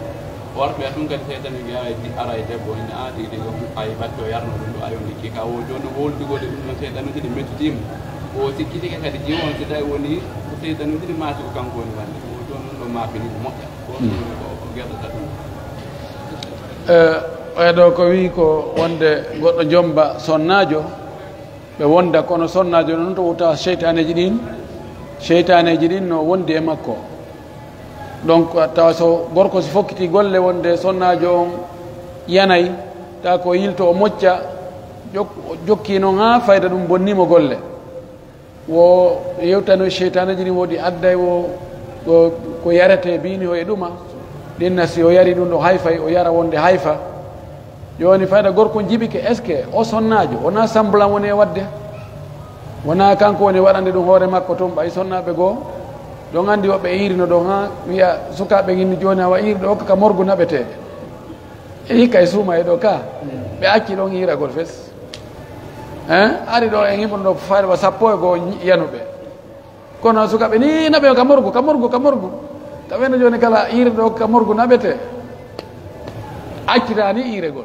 O wartoya tun kadi seytanuuji ara e di-, ara e debbo, ina aati ɗi ɗo, ay batte o yarno ɗum ɗo, ay o ndikki ka. O jooni non holdugol e ɗum ɗon seytanuuji ɗi mettitii mo. O sikkitike kadi jiwo on si tawi woni ko seytanuuji ɗi maati ko kanko woni wande. O jooni ɗum ɗo maapini ko moƴƴa. Ko ɗum woni ko o gerdata ɗum. Eh, oya ɗo ko wi'i ko wonde goɗɗo jomba sonnaajo, ɓe wonda, kono sonnaajo non to wota seytaaneeji ɗin, seytaaneeji ɗin no wondi e makko. Donc, tawa so gorko si fokkiti golle wonde sonnaajo on yanay, tawa ko yilto o mocca, jok-, jokki non haa fayda ɗum bonni mo golle. Wo yewtano seytaaneeji ɗin woodi adday wo, ko, ko yarete bini o e ɗuma. Ɗinna si o yari ɗum ɗo hayfay, o yara wonde hayfa. Jooni fayda gorko on jibike, est-ce que o sonnaajo, wonaa semblant woni e waɗde? Wonaa kanko woni waɗande ɗum hoore makko tun, ɓay sonnaaɓe goo? Ɗon anndi woɓɓe iirino ɗon, haa wi'a sukaaɓe ɓen inni jooni awa iiri ɗo okka ka morgu naɓetee. E hikka e suuma e ɗo ka, ɓe acci ɗon iiragol fes. Hein? Ari ɗo en hiɓuno ɗo fayda wa sappo e goo yanuɓe. Kono sukaaɓe ni naɓe ka morgu, ka morgu, ka morgu. Ka wena jooni kala iiri ɗo ka morgu naɓetee. Accita ni iiregol.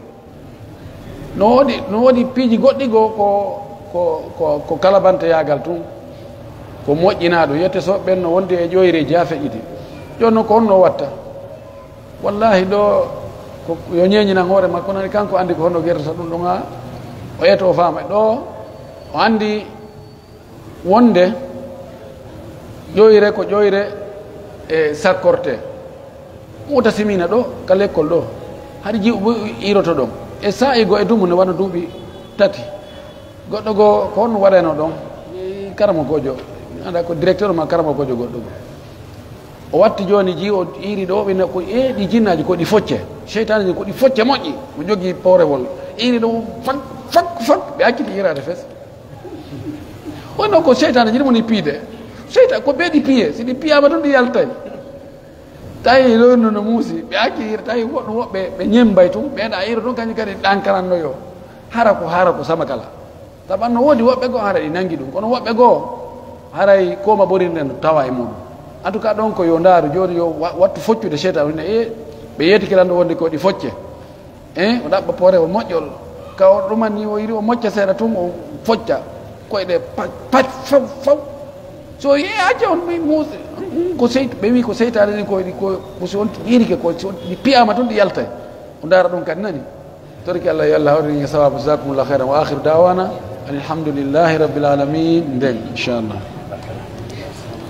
No woodi, no woodi piiji goɗɗi goo ko, ko, ko, ko kalabanteyaagal tun. Ko moƴƴinaa ɗum. Yette so ɓen no wondi e ƴoyre jaa feƴƴiti. Jooni non ko honno watta? Wallahi ɗo, ko yo ñeeñinan hoore makko, nani kanko anndi ko honno gertata ɗum ɗon haa o eto o faama. Ɗo o anndi wonde ƴoyre ko ƴoyre e sakkorte. Mu'tasimina ɗo, ka lekkol ɗo. Hari ji'u bu iiroto ɗon. E saa'i go e dumunde wano duuɓi tati. Goɗɗo go, ko honno waɗayno ɗon? E, karamokoojo, mi anndaa ko directeur ma karamokoojo goɗɗo go. O watti jooni ji'u o iiri ɗo, ɓe na ko, e, ɗi jinnaaji ko ɗi focce. Seytaaneeji ko ɗi focce moƴƴi. Mo jogii poorewol. Iiri ɗo fak, fak, fak. Ɓe acciti iiraade fes. Wonno ko seytaane jiɗi moni piide. Seyta-, ko ɓe ɗi piye. Si ɗi piyaama tun ɗi yaltay. Tawi ɗon no, no muusi, ɓe acci ira, tawi woɗɗum woɓɓe ɓe ñemmbay tun, ɓe ɗa ira tun kañum kadi ɗankaranno yo. Hara ko, hara ko sama kala. Sabu no woodi woɓɓe goo hara ɗi nangi ɗum, kono woɓɓe goo haray kooma borirde no tawa e muɗum. En tout cas, ɗon ko yo ndaaru jooni, yo wa-, wattu foccude seytaane, e ɓe yeetike lanɗo wonde ko ɗi focce. Eh, o ɗaɓɓa poorewol moƴƴol. Ka o ɗuman ni, o iri o mocca seeɗa tun, o focca koyɗe pat, pat, faw, faw. So ye acca on mi muusi, ko seyt-, ɓe wi ko seytaane ni, ko, ko, ko si on irike, ko si on, ɗi piyama tun, ɗi yaltay. O ndaara ɗum kadi nani. Torki Allah, yo Allah hawrin e sawabu, jazakumullahu khairan. Wa akhiru da'wana anil hamdulillahi rabbil alamin. Nden, inchallah.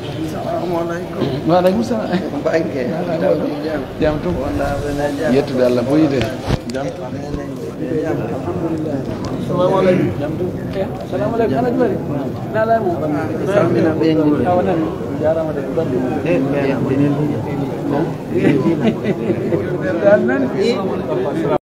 Assalamu alaikum. Wa alaikum salam. Bange. Jam tum. Wonda bene jam. Yettude Allah boyde. Jam tum. Alhamdulillah. Assalamu alaikum. Jam tum. Assalamu alaikum. Alhaji Mari. Na la mo. Salmina be ngol. Awa nan. Jarama de. Eh, be na. Dan nan.